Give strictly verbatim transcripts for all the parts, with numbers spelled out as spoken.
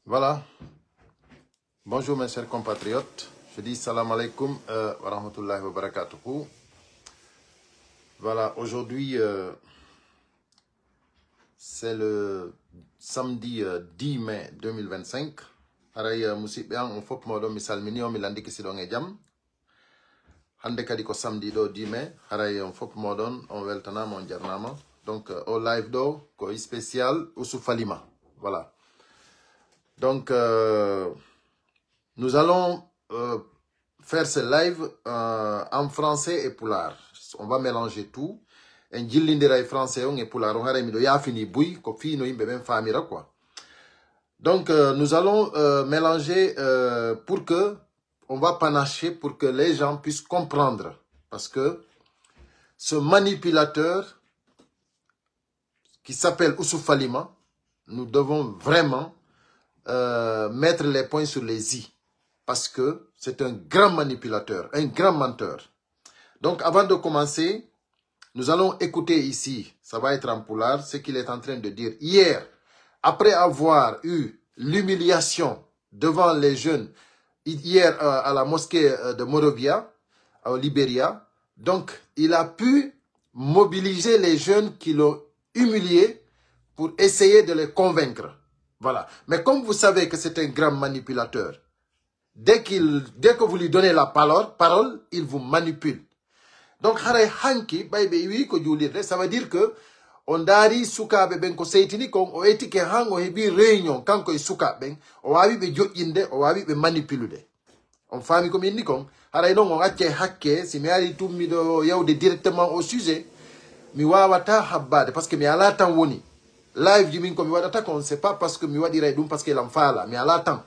Voilà. Bonjour mes chers compatriotes. Je dis salam alaikum euh, wa rahmatullahi wa barakatuhu. Voilà, aujourd'hui euh, c'est le samedi euh, dix mai deux mille vingt-cinq. Haray euh, musidɓe an on fof moɗon mi salmini on mi landike siɗon e jam. Hannde kadi ko samedi ɗo dix mai, haray on fof moɗon on weltanaama on jarnaama. Donc euh, o live ɗo ko spécial Ousou Falima. Voilà. Donc euh, nous allons euh, faire ce live euh, en français et pulaar. On va mélanger tout. En jillindiray français on e pulaar on, haray miɗo yaafini buy ko fii no yimɓe ɓen faamira quoi. Donc euh, nous allons euh, mélanger euh, pour que on va panacher pour que les gens puissent comprendre. Parce que ce manipulateur qui s'appelle Ousou Falima, nous devons vraiment euh, mettre les points sur les i. Parce que c'est un grand manipulateur, un grand menteur. Donc avant de commencer, nous allons écouter ici, ça va être en pulaar, ce qu'il est en train de dire. Hier, après avoir eu l'humiliation devant les jeunes, hier euh, à la mosquée euh, de Monrovia, au Liberia, donc il a pu mobiliser les jeunes qui l'ont humilié pour essayer de les convaincre. Voilà. Mais comme vous savez que c'est un grand manipulateur, dès, qu'il, dès que vous lui donnez la parole, parole, il vous manipule. Donc haray hanki ɓay ɓe wi ko juulirde, ça veut dire que o ndaari sukaaɓe ɓen ko seytini kon, o etike han o heɓi réunion kanko e sukaaɓe ɓen, o waawi ɓe joƴƴinde, o waawi ɓe manipuler. On faami ko mi inni kon? Haray non on accay hakke, si mi ari tun miɗo yawde directement au sujet, mi waawata habbaade parce que mi alaa tan woni. Live ji min ko mi waɗata kon, c'est pas parce que mi waɗiray ɗum parce que lan faala, mi alaa tan.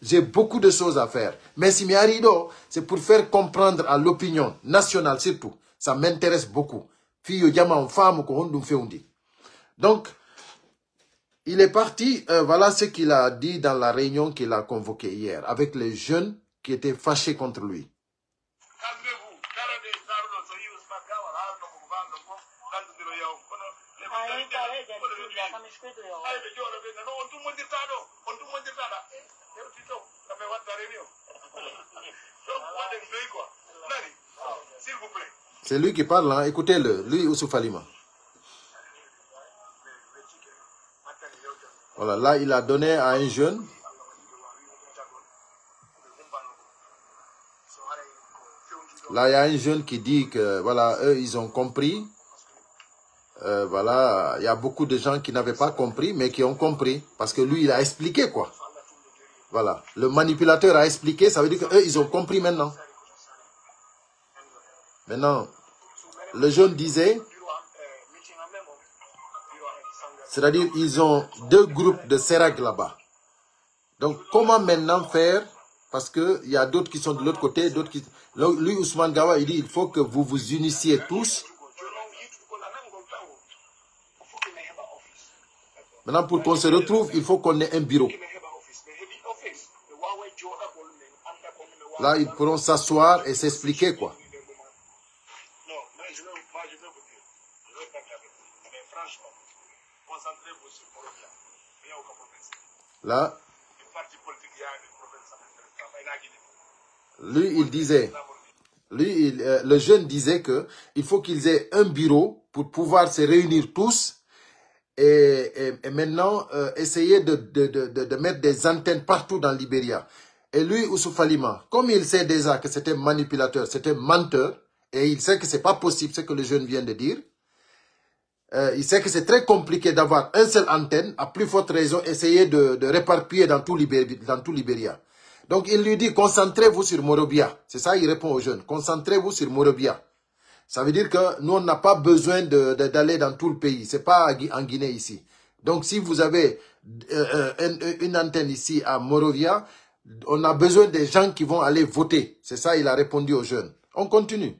J'ai beaucoup de choses à faire. Mais si mi ari ɗo, c'est pour faire comprendre à l'opinion nationale surtout. Ça m'intéresse beaucoup. Fii yo jama on faamu ko honɗum fewndi. Donc, il est parti, euh, voilà ce qu'il a dit dans la réunion qu'il a convoquée hier avec les jeunes qui étaient fâchés contre lui. C'est lui qui parle, hein. Écoutez-le, lui Ousou Falima. Voilà, là il a donné à un jeune. Là il y a un jeune qui dit que voilà, eux ils ont compris. Euh, voilà, il y a beaucoup de gens qui n'avaient pas compris, mais qui ont compris. Parce que lui, il a expliqué quoi. Voilà, le manipulateur a expliqué, ça veut dire qu'eux, ils ont compris maintenant. Maintenant, le jeune disait, c'est-à-dire ils ont deux groupes de Serag là-bas. Donc comment maintenant faire? Parce qu'il y a d'autres qui sont de l'autre côté, d'autres qui... Lui, Ousmane Gawa, il dit, il faut que vous vous unissiez tous. Maintenant, pour qu'on se retrouve, il faut qu'on ait un bureau. Là, ils pourront s'asseoir et s'expliquer, quoi. Là, lui, il disait, lui, il, euh, le jeune disait que il faut qu'ils aient un bureau pour pouvoir se réunir tous et, et, et maintenant euh, essayer de, de, de, de, mettre des antennes partout dans Libéria. Et lui, Ousou Falima, comme il sait déjà que c'est un manipulateur, c'est un menteur, et il sait que c'est pas possible ce que le jeune vient de dire, euh, il sait que c'est très compliqué d'avoir une seule antenne, à plus forte raison, essayer de, de réparpiller dans tout, Libéri- dans tout Libéria. Donc il lui dit, concentrez-vous sur Morobia. C'est ça, il répond aux jeunes. Concentrez-vous sur Morobia. Ça veut dire que nous, on n'a pas besoin de, de- d'aller dans tout le pays. C'est pas à Gui- en Guinée ici. Donc si vous avez euh, euh, une, une antenne ici à Morovia, on a besoin des gens qui vont aller voter. C'est ça, il a répondu aux jeunes. On continue.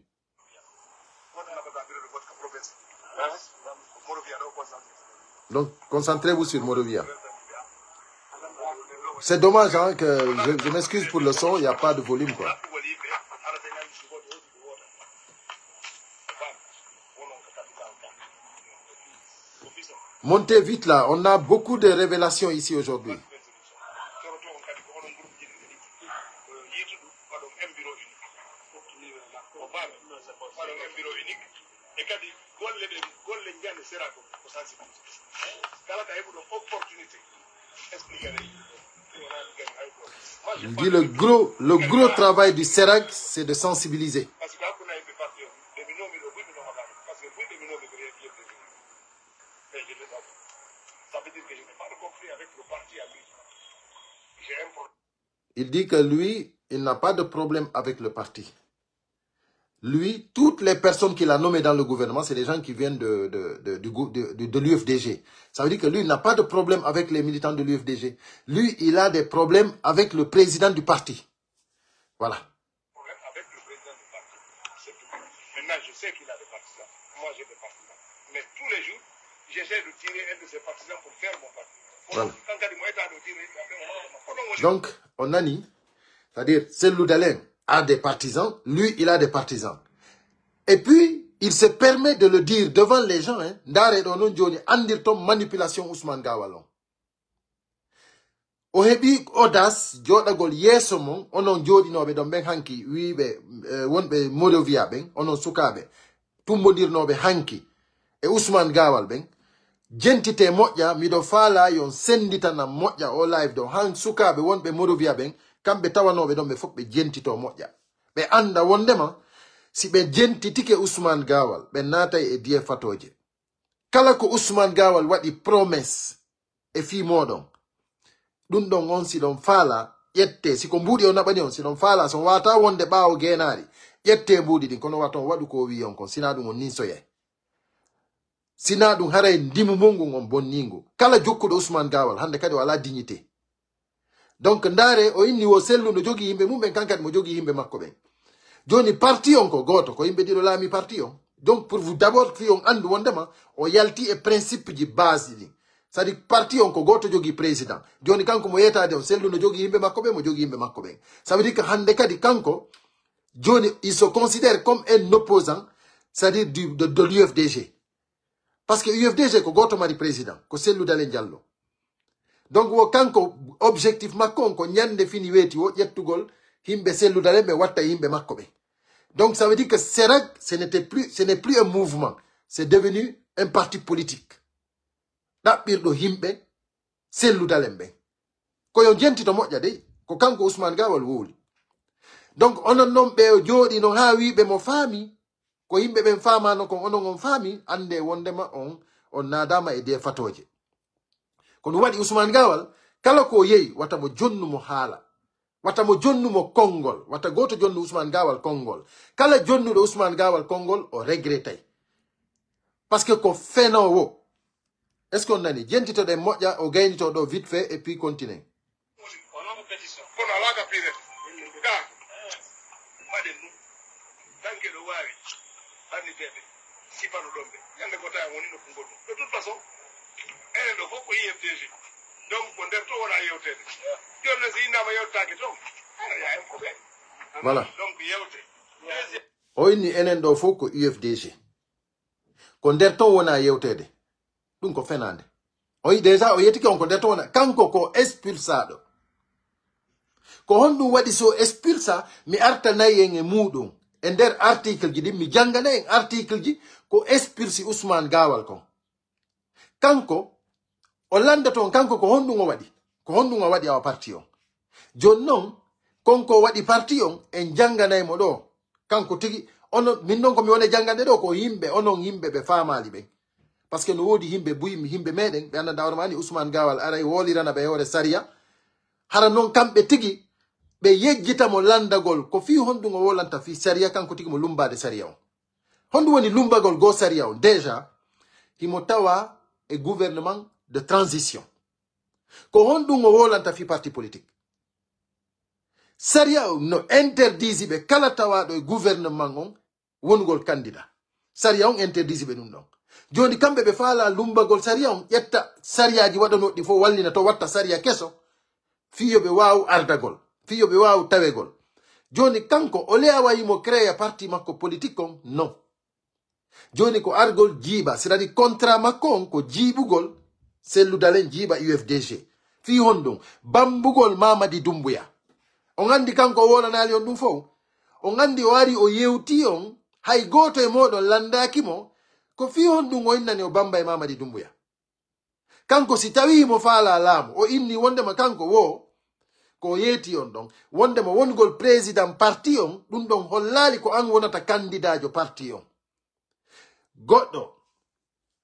Donc, concentrez-vous sur Morovia. C'est dommage hein, que je, je m'excuse pour le son, il n'y a pas de volume, quoi. Montez vite là, on a beaucoup de révélations ici aujourd'hui. E kadi golle ɗen, golle njane sera ko, ko sensibilisation. Kala ka heɓuɗo opportunité, expliquer ley. Il dit le gros, le gros travail du CERAC, c'est de sensibiliser. Parce que hakkunde yimɓe parti o, ɓe mi nomi ɗo, buy mi nomata ɓe. Parce que buy ɓe mi nomi ko yeeɓi yeeɓi. Mais je ne sais pas. Ça veut dire que je n'ai pas de conflit avec le parti à lui. J'ai un problème. Il dit que lui, il n'a pas de problème avec le parti. Lui, toutes les personnes qu'il a nommées dans le gouvernement, c'est des gens qui viennent de, de, de, du gou- de, de, de l'U F D G. Ça veut dire que lui, il n'a pas de problème avec les militants de l'U F D G. Lui, il a des problèmes avec le président du parti. Voilà. Problème avec le président du parti. C'est tout. Maintenant, je sais qu'il a des partisans. Moi, j'ai des partisans. Mais tous les jours, j'essaie de tirer un de ses partisans pour faire mon parti. Voilà. Donc, on a dit, c'est-à-dire, Cellou Dalein a des partisans, lui, il a des partisans. Et puis, il se permet de le dire devant les gens, hein. Ndaaree ɗoo non jooni, anndirton manipulation Ousmane Gawal on. O heɓi audace jooɗagol yeeso mon, onon jooɗinooɓe ɗon ɓen hanki, wiiɓe, eh, wonɓe Monrovia ɓen, onon sukaaɓe tumbondirnooɓe hanki e Ousmane Gawal ɓen. Jentitee moƴƴa, miɗo faalaa yo on sennditanam moƴƴa o live ɗo. Han sukaaɓe wonɓe Monrovia ɓen, kamɓe tawanooɓe ɗon ɓe fof ɓe jentitoo moƴƴa. Ɓe annda wonndema si ɓe jentitike Ousmane Gawal, ɓe naatay e diye fatooje. Kala ko Ousmane Gawal waɗi promesse e fii mooɗon, ɗun ɗon on si ɗon faala, ƴettee, si ko mbuuɗi o naɓani on, si ɗon faala, si on waawataa wonde ɓaawo geenaari, ƴettee mbuuɗi ɗin, kono wata on waɗu ko o wi'i on kon, sinaa ɗun on ninsoyay. Sinaa ɗun haray ndimu mun ngun on bonnii ngu. Kala jokkuɗo Ousmane Gawal, hannde kadi o alaa dignité. Donc, ndaaree, o inni wo Sellu no jogii yimɓe mum ɓen, kan kadi mo jogii yimɓe makko ɓen. Jooni, parti on ko gooto, ko yimɓe ɗiɗo laamii parti on. Donc, pour vous d'abord, fii on anndu wonndema o yalti e principe ji base ɗin. C'est-à-dire, parti on ko gooto jogii président. Jooni, kanko mo yeetaade on, Sellu no jogii yimɓe makko ɓen, mo jogii yimɓe makko ɓen. Ça veut dire que hannde kadi kanko, jooni, il se considère comme un opposant, c'est-à-dire du, de, de l'U F D G. Parce que U F D G ko gooto mari président, ko Sellu Dalein Diallo. Donc, wo kanko, objectif makko on ko ñande fini weeti wo ƴettugol yimɓe Sellu Dalein ɓe watta e yimɓe makko ɓe. Donc, ça veut dire que CERAC, ce n'était plus, ce n'est plus un mouvement. C'est devenu un parti politique. Ɗaɓɓirɗo yimɓe Sellu Dalein ɓen. Ko yo jentito moƴƴa dey. Ko kanko Ousmane Gawal wowli. Donc, onon non ɓe o jooɗi non haa wiiɓe mo faami. Ko yimɓe ɓen faamaano kon, onon on faami, anndee wonndema on, on naadaama e dee fatooje. Ko ɗun waɗi Ousmane Gawal, kala ko o yehi, wata mo jonnu mo haala. Wata mo jonnu mo konngol. Wata gooto jonnu Ousmane Gawal konngol. Kala jonnuɗo Ousmane Gawal konngol, o regrettay. Parce que ko fenoowo. Est-ce que on nani? Jentitoɗen moƴƴa, o gaynito ɗo vite fait, et puis continue. Kono alaa ka piirete. Ka, mbaɗen ɗun. Tanke ɗo waawi ɓanniteede, sifano ɗon ɓe. Ñande goo tawa woni nokku goɗɗo. De toute façon, enen ɗo fof ko U F D G. Donc, ko nder to wona yewteede. Jooni non, si inndaama yewtetaake to, aɗa yaa en ko ɓe. Voilà. Donc, yewte. Deuxième. O inni enen ɗo fof ko U F D G. Ko nder ton wona yewteede. Ɗun ko fenaande. O yi déjà, o yettike on ko nder ton wona. Kanko ko expulsaaɗo. Ko honɗun waɗi si o expulsa? Mi artanay en e muuɗun. E nder article ji ɗin, mi jannganay en article ji ko expulsi Ousmane Gawal kon. Kanko, o lanndoto on, kanko ko honɗun o waɗi? Ko honɗun o waɗi awa parti on? Jooni non, kon ko waɗi parti on, en jannganay mo ɗoo. Kanko tigi, onon, min non ko mi woni jannganɗe ɗoo, ko yimɓe, onon yimɓe ɓe faamaali ɓen. Parce que no woodi yimɓe buy, yimɓe meɗen, ɓe anndaa hoore maani Ousmane Gawal aray woolirana ɓe e hoore sariya. Hara non kamɓe tigi, ɓe yejjita mo lanndagol, ko fii honɗun o wolanta fii sariya, kanko tigi mo lummbaade sariya on. Honɗun woni lummbagol goo sariya on? Déjà, himo tawa e gouvernement de transition. Ko honɗun o wolanta fii parti politique? Sariya on no interdisi ɓe kala tawaaɗo e gouvernement on wonugol candidat. Sariya on interdisi ɓe ɗun ɗon. Jooni kamɓe ɓe faalaa lummbagol sariya on, ƴetta sariyaaji waɗanooɗi fof wallina to watta sariya keso. Fii yo ɓe waawu ardagol, fii yo ɓe waawu tawegol. Jooni kanko, o le awa himo créer parti makko politique on? Non. Jooni ko argol jiiɓa, c'est-à-dire contrat makko on ko jiiɓugol Cellou Dalein jiiɓa U F D G. Fii honɗun? Bammbugol Mamadi Doumbouya. On anndi kanko o wolanaali on ɗun fow? On anndi o ari o yewtii on, hay gooto e mooɗon lanndaaki mo, Ko fii honɗun o innani o Bamba e Mamadi Dumbuya? Kanko si tawii himo faalaa laamu, o inni wondema kanko woo, ko o yeeti on ɗon, wondema wongol président parti on, ɗun ɗon hollaali ko an wonata kandidaajo parti on. Goɗɗo,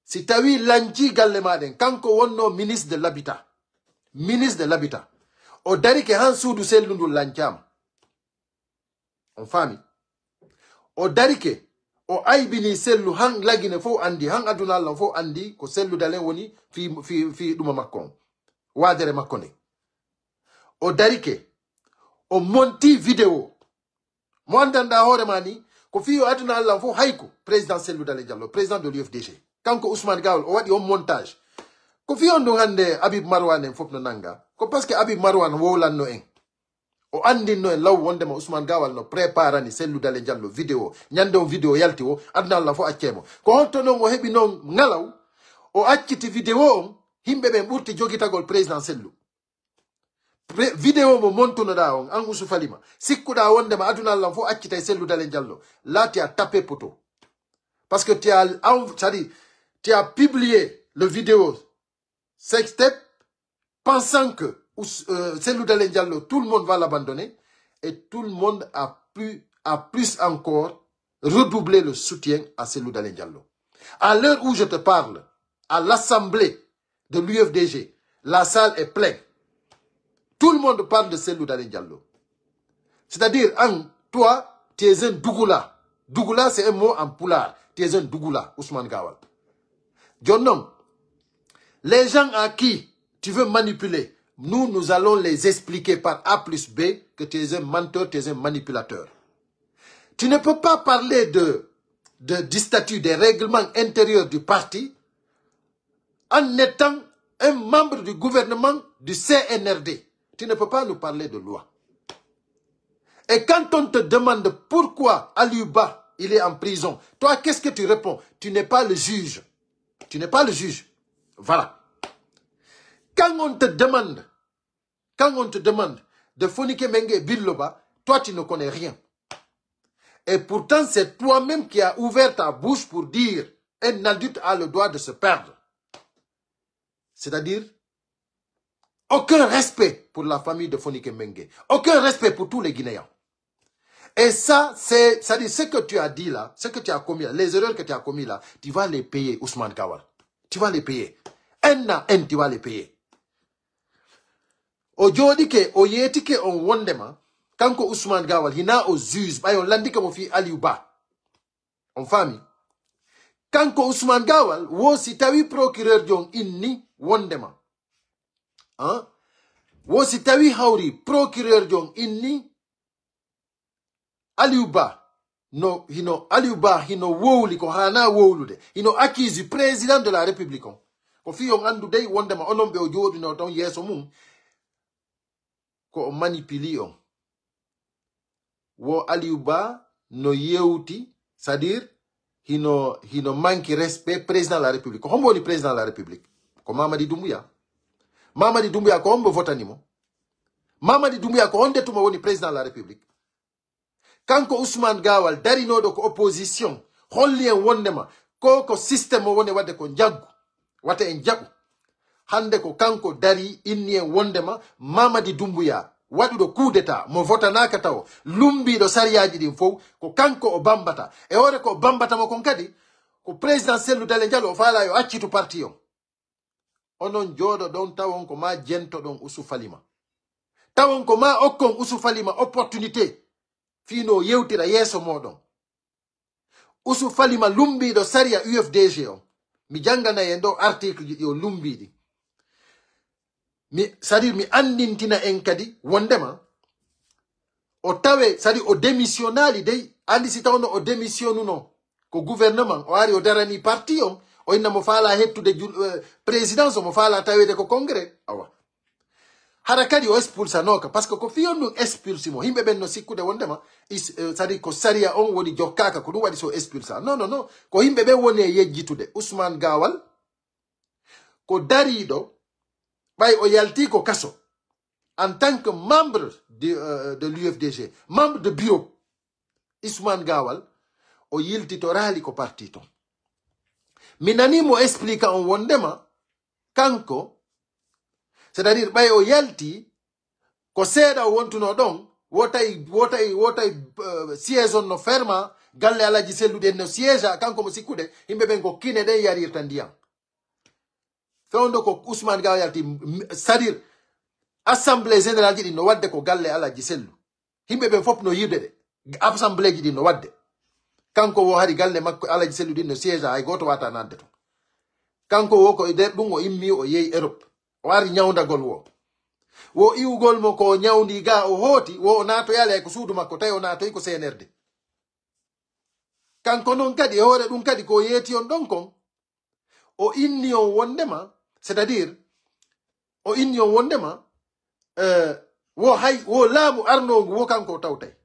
si tawii lancii galle maa ɗen, kanko wonnoo ministre de l'habitat. Ministre de l'habitat. O darike han suudu sellu ndun lancaama. On faami? O darike, o aybini sellu han lagine fow andi, han aduna Alla fow andi ko sellu dalen woni fii, fii, fii ɗuma makko on. Waadere makko nde. O darike, o monti video. Mo anndanɗaa hoore maa ni, ko fii yo aduna Alla fow hayku président Cellou Dalein Diallo, président de l'U F D G. Kanko Ousmane Gawal, o waɗi on montage. Ko fii on ɗum hannde Habib Marwan en fof no nannga. Ko parce que Habib Marwan wowlanno en. O anndinno en law wondema Ousmane Gawal no préparani Cellou Dalein Diallo video. Ñande on video yalti o, aduna Alla fof accee mo. Ko honto non o heɓi non ngalaw? O acciti video on, yimɓe ɓen ɓurti jogitagol président Cellou. Pre-, video mo montunoɗaa on, an Ousou Falima, sikkuɗaa wondema aduna Alla fof accitay Cellou Dalein Diallo. Là, tu as tapé poteau. Parce que tu as env-, c'est-à-dire, tu as publié le vidéo sextape pensant que Ous-, euh, Cellou Dalein Diallo, tout le monde va l'abandonner et tout le monde a plus, a plus encore redoublé le soutien à Cellou Dalein Diallo. À l'heure où je te parle, à l'assemblée de l'U F D G, la salle est pleine. Tout le monde parle de Cellou Dalein Diallo. C'est-à-dire, en, toi, tu es un dougoula. Dougoula, c'est un mot en pulaar. Tu es un dougoula, Ousmane Gawal. Jooni non, les gens à qui tu veux manipuler, nous, nous allons les expliquer par A plus B que tu es un menteur, tu es un manipulateur. Tu ne peux pas parler de, de, du statut, des règlements intérieurs du parti en étant un membre du gouvernement du C N R D. Tu ne peux pas nous parler de loi. Et quand on te demande pourquoi Aliou Ba, il est en prison, toi, qu'est-ce que tu réponds? Tu n'es pas le juge. Tu n'es pas le juge. Voilà. Quand on te demande, quand on te demande de Fonike Mengue et Billoba, toi, tu ne connais rien. Et pourtant, c'est toi-même qui as ouvert ta bouche pour dire un adulte a le droit de se perdre. C'est-à-dire, aucun respect pour la famille de Fonike Mengue. Aucun respect pour tous les Guinéens. Et ça, c'est, c'est-à-dire ce que tu as dit là, ce que tu as commis là, les erreurs que tu as commis là, tu vas les payer, Ousmane Gawal. Tu vas les payer. Un à un, tu vas les payer. O jooɗike, o yeetike on wondema, kanko Ousmane Gawal, hina o juge, ɓay on landike mo fii Aliou Ba. On faami? Kanko Ousmane Gawal, wo si tawi procureur jon inni wondema. Hein? Wo si tawi hawri procureur jon inni Aliou Ba, no, hino, Aliou Ba hino wowli ko haana wowlude. Hino accuse président de la République on. Ko fii on anndu dey wondema onon ɓe o jooɗinoo ton yeeso mum, ko o manipuli on. Wo Aliou Ba no yewti, c'est-à-dire, hino, hino manque respect président de la République. Ko hombo woni président de la République? Ko Mamadi Doumbouya. Mamadi Doumbouya ko hombo votani mo? Mamadi Doumbouya ko honde tuma woni président de la République? Kanko Ousmane Gawal darinooɗo ko opposition, holli en wondema ko, ko système o woni wadde ko njaggu, wata en jaɓu. Hande ko kanko dari inni en wondema Mamadi Doumbouya, waɗuɗo coup d'état, mo votanaaka tawo, lumbiiɗo sariyaaji ɗin fow, ko kanko o bambata. E hoore ko o bambata mo kon kadi, ko président Cellou Dalein Diallo o faalaa yo accitu parti on. Onon jooɗoɗon tawon ko maa jentoɗon Ousou Falima. Tawon ko maa okkon Ousou Falima opportunité fii no o yewtira yeeso mooɗon. Ousou Falima lumbiiɗo sariya U F D G on. Mi jannganay en ɗoo article ji ɗi o lumbii ɗin. Mi, c'est-à-dire mi anndintina en kadi wondema o tawe, c'est-à-dire o démissionnaali dey, anndi si tawno o démissionnuno ko gouvernement, o ari o darani parti on, o inna mo faalaa hettude jul-, eh, présidence, mo faalaa taweede ko congrès, awa. Hara kadi o expulsanooka, parce que ko fii on ɗum expulsi mo. Yimɓe ɓen no sikkude wondema, is-, eh, c'est-à-dire ko sariya on woni jokkaaka, ko ɗum waɗi so expulsa. Non, non, non. Ko yimɓe ɓen woni e yejjitude. Ousmane Gawal, ko dariiɗo, ɓay o yaltii ko kaso, en tant que membre de, euh, de l'U F D G, membre de bureau, Ousmane Gawal, o yiltitoraali ko parti ton. Mi nanii mo explique on wondema kanko, c'est-à-dire ɓay o yalti, ko seeɗa o wontunoo ɗon, wo tawi, wo tawi, wo tawi, euh, siège on no ferma, galle Alaji Sellu ɗen no siège, kanko mo sikkude, yimɓe ɓen ko kine ɗen yarirta ndiyam. Fewndo ko Ousmane Gawa yalti, m-, m-, c'est-à-dire, assemblée générale ji ɗin no wadde ko galle Alaji Sellu. Yimɓe ɓen fof no yi'ude ɗe. Assemblée ji ɗin no wadde. Kanko wo hari galle makko Alaji Sellu ɗin no siège, hay gooto wata naatde ton. Kanko wo ko e nder ɗum o immi, o yehi Europe. O ari ñawndagol wo. Wo iwugol mo ko o ñawndi ga, o hooti, wo o naatoyale ko suudu makko, tawi o naatoyi ko C N R D. Kanko non kadi, e hoore ɗum kadi ko o yeeti on ɗon kon, o inni on wondema, c'est-à-dire, o inni on wondema, euh, wo hay, wo laamu arnoongu wo kanko o tawtay.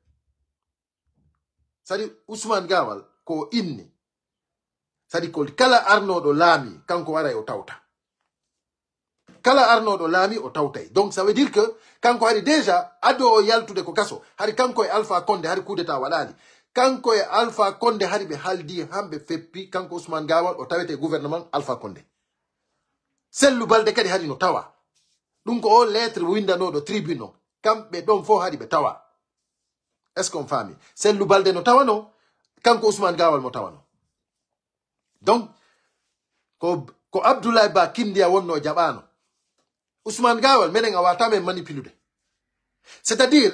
C'est-à-dire, Ousmane Gawal ko o inni. C'est-à-dire, ko kala arnooɗo laami, kanko waray o tawta. Kala arnooɗo laami, o tawtay. Donc, ça veut dire que kanko hari déjà, ado o yaltude ko kaso, hari kanko e Alpha Condé, hari coup d'état waɗaali. Kanko e Alpha Condé, hari ɓe haldi, hamɓe feppi, kanko Ousmane Gawal, o tawete gouvernement Alpha Condé. Sellu Balde kadi hari no tawa. Ɗum ko o lettre windanooɗo tribune on. Kamɓe ɗon fof hari ɓe tawa. Est-ce qu'on faami? Sellu Balde no tawano, kanko Ousmane Gawal mo tawano. Donc, ko, ko Abdoulaye Ba Kindiya wonno jaɓaano. Ousmane Gawal, menen a wata men manipuler. C'est-à-dire,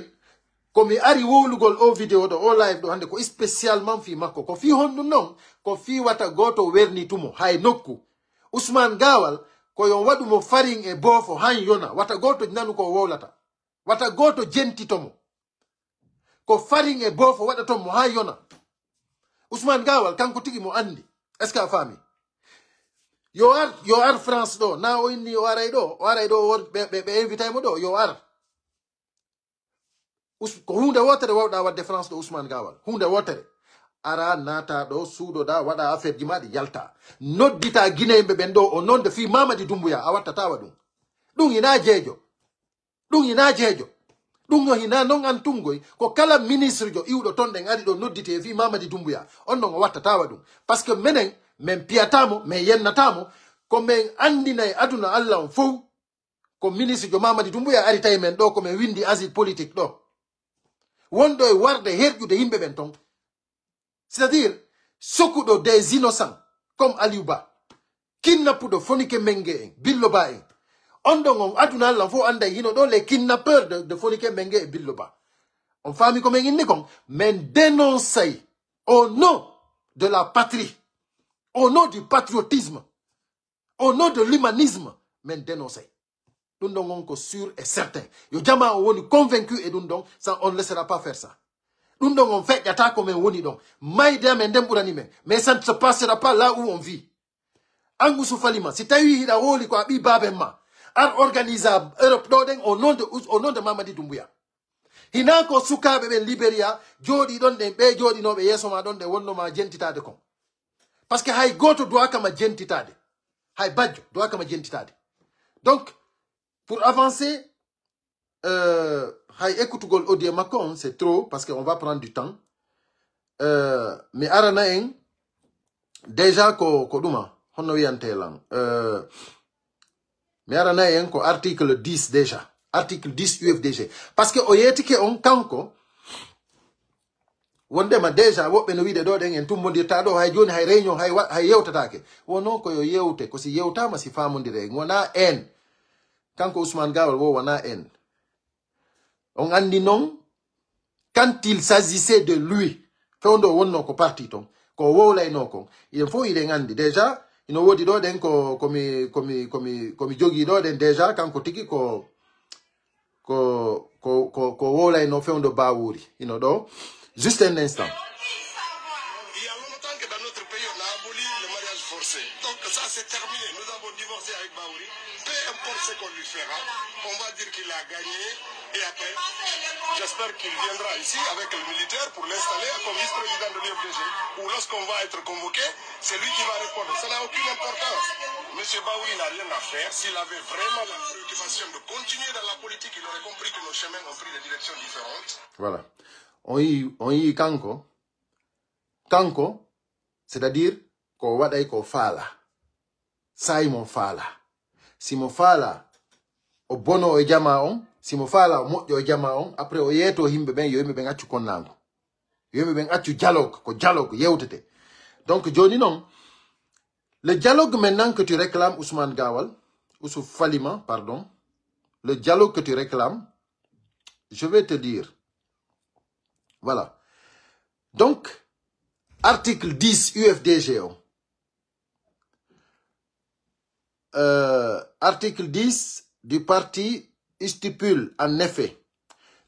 ko mi ari wowlugol o vidéo ɗo, o live ɗo hannde, ko spécialement fii makko. Ko fii honɗum non? Ko fii wata gooto wernitumo, hay nokku. Ousmane Gawal, ko yo waɗu mo farin e boofo, han yona. Wata gooto nanu ko o wowlata. Wata gooto jentito mo. Ko farin e boofo waɗaton mo haa yona. Ousmane Gawal, kanko tigi mo anndi. Est-ce que a faami? Yo ar, yo ar France ɗo. Na o inni o aray ɗo. O aray ɗo, o wor-, ɓe, ɓe, ɓe invitay mo ɗo. Yo ar. Us-, ko huunde wootere wawɗaa waɗde France ɗo, Ousmane Gawal. Huunde wootere. Ara, naata ɗo, suuɗoɗaa, waɗa affaire ji maa ɗi, yalta. Noddita Guinéen ɓe ɓen ɗo, o nonde fii Mamadi Doumbouya, a wattataa wa ɗum. Ɗum hinaa jeejo. Ɗum hinaa jeejo. Ɗum no hinaa non an tungoy. Ko kala ministre jo iwɗo ton ɗen ari ɗo noddite fii Mamadi Doumbouya. On non o wattataa wa ɗum. Parce que menen, men piyataa mo, men yennataa mo. Ko men anndinay aduna Alla on fow. Ko ministre jo Mamadi Doumbouya ari tawi men ɗo, ko men windi asile politique ɗo. Wonɗo e warde herƴude yimɓe ɓen ton. C'est-à-dire, sokuɗo des innocents comme Aliou Ba, kinnappuɗo Fonike Menge en, Billo Ba en. On ɗon on aduna lan fof annday hino ɗo les kidnappeurs de, de Fonike Menge e Billo Ba. On faami ko men inni kon? Men dénoncay au nom de la patrie, au nom du patriotisme, au nom de l'humanisme, men dénoncay. Ɗum ɗon on ko sûr et certain. Yo jamaa o woni convaincu e ɗum ɗon, ça, on ne laissera pas faire ça. Ɗum ɗon on feƴƴata ko men woni ɗon. Mayde amen nden ɓurani men. Mais ça ne se passera pas là où on vit. An Ousou Falima, si tawi hiɗa hooli ko a ɓii baaben ma, ar organise a Europe ɗo ɗen au nom de Ous-, au nom de Mamadi Doumbouya. Hinaa ko sukaaɓe ɓen Liberia jooɗii ɗon ɗen, ɓe jooɗinooɓe yeeso ma ɗon ɗen wonno ma jentitaade kon. Parce que hay gooto duwaaka ma jentitaade. Hay bajjo duwaaka ma jentitaade. Donc, pour avancer, euh, hay ekkutugol audio makko on, c'est trop, parce que on va prendre du temps. Euh, mi arana en, déjà ko, ko ɗuma, honno wiyante lan? Euh, mi arana en ko article dix déjà. Article dix U F D G. Parce que o yeetike on kanko, wondema déjà woɓɓe no wiide ɗo ɗen en tummondirta ɗo, hay joni hay réunion, hay wa-, hay yewtatake. Wono ko yo yewte, ko si yewtama si famondire en. Wona en. Kanko Ousmane Gawal wo wona en. On anndi non, quand il s'agissait de lui, fewndo o wonno ko parti ton, ko o wowlayno kon, iɗen fof iɗen anndi déjà, ino woodi ɗo ɗen ko, ko mi, ko mi, ko mi, ko mi jogii ɗo ɗen déjà, kanko tigi ko, ko, ko, ko, ko wowlayno fewndo Bawuri, ino ɗo. Juste un instant. Il y a longtemps que dans notre pays, on a aboli le mariage forcé. Donc ça, c'est terminé. Nous avons divorcé avec Bawuri. Peu importe ce qu'on lui fera, on va dire qu'il a gagné. Et après, j'espère qu'il viendra ici avec le militaire pour l'installer comme vice-président de l'U F D G. Ou lorsqu'on va être convoqué, c'est lui qui va répondre. Ça n'a aucune importance. Monsieur Bawuri n'a rien à faire. S'il avait vraiment la préoccupation de continuer dans la politique, il aurait compris que nos chemins ont pris des directions différentes. Voilà. On yii, on yii kanko, kanko, c'est-à-dire, ko o waɗay ko o faala. Saa'i mo faala. Si mo faala, o bono e jamaa on. Si mo faala, o moƴƴo e jamaa on. Après, o yeeto yimɓe ɓen, yo yimɓe ɓen accu konnaangu. Yo yimɓe ɓen accu dialogue, ko dialogue yewtete. Donc, jooni non, le dialogue maintenant que tu réclames, Ousmane Gawal, Ousou Falima, pardon, le dialogue que tu réclames, je vais te dire. Voilà. Donc, article dix U F D G, on. Euh, article dix du parti stipule en effet,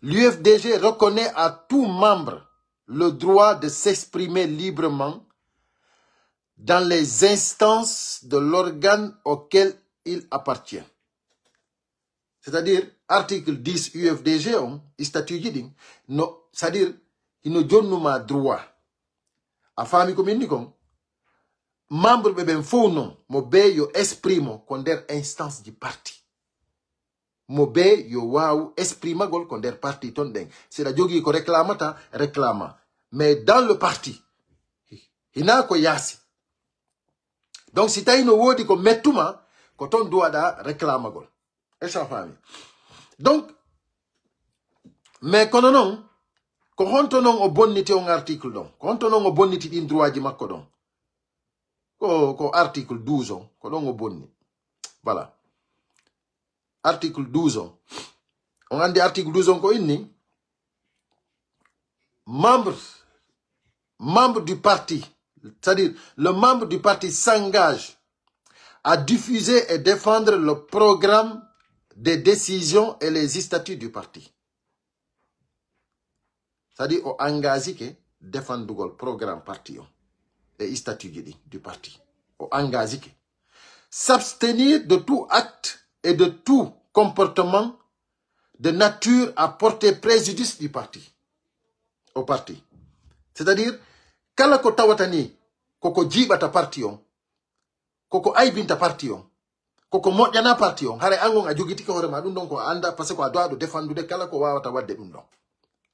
l'U F D G reconnaît à tout membre le droit de s'exprimer librement dans les instances de l'organe auquel il appartient. C'est-à-dire, article dix U F D G on, statut ji ɗin, no, c'est-à-dire, hino jonnuma droit. A faami ko min ni kon? Membre ɓe ɓen fow non, mo bee yo exprime ko nder instance ji parti. Mo bee yo waawu exprimagol ko nder parti ton ɗen. Si ɗa jogii ko réclamata, réclama. Mais dans le parti, hi-, hinaa ko yaasi. Donc, si tawi no woodi ko mettuma, ko ton duwaɗa réclamagol. Est-ce que a faami? Donc, mais kono non, ko honto non o bonniti on article ɗon? Ko honto non o bonniti ɗin droit ji makko ɗon? Ko, ko article douze on, ko ɗon o bonni. Voilà. Article douze on. On andi article douze on ko inni? Membre, membre du parti, c'est-à-dire le membre du parti s'engage à diffuser et défendre le programme, des décisions et les statuts du parti. C'est-à-dire, o engagike defandugol programme parti on e statut ji ɗi du parti. O engagike. S'abstenir de tout acte et de tout comportement de nature à porter préjudice du parti. Au parti. C'est-à-dire, kala ko tawata ni, koko jiiɓata parti on, koko aybinta parti on, koko moƴƴana parti on, haray an on a jogitike hoore ma ɗum ɗon ko a anda, parce que ko a duwaɗo defandude kala ko wawata wadde ɗum ɗon.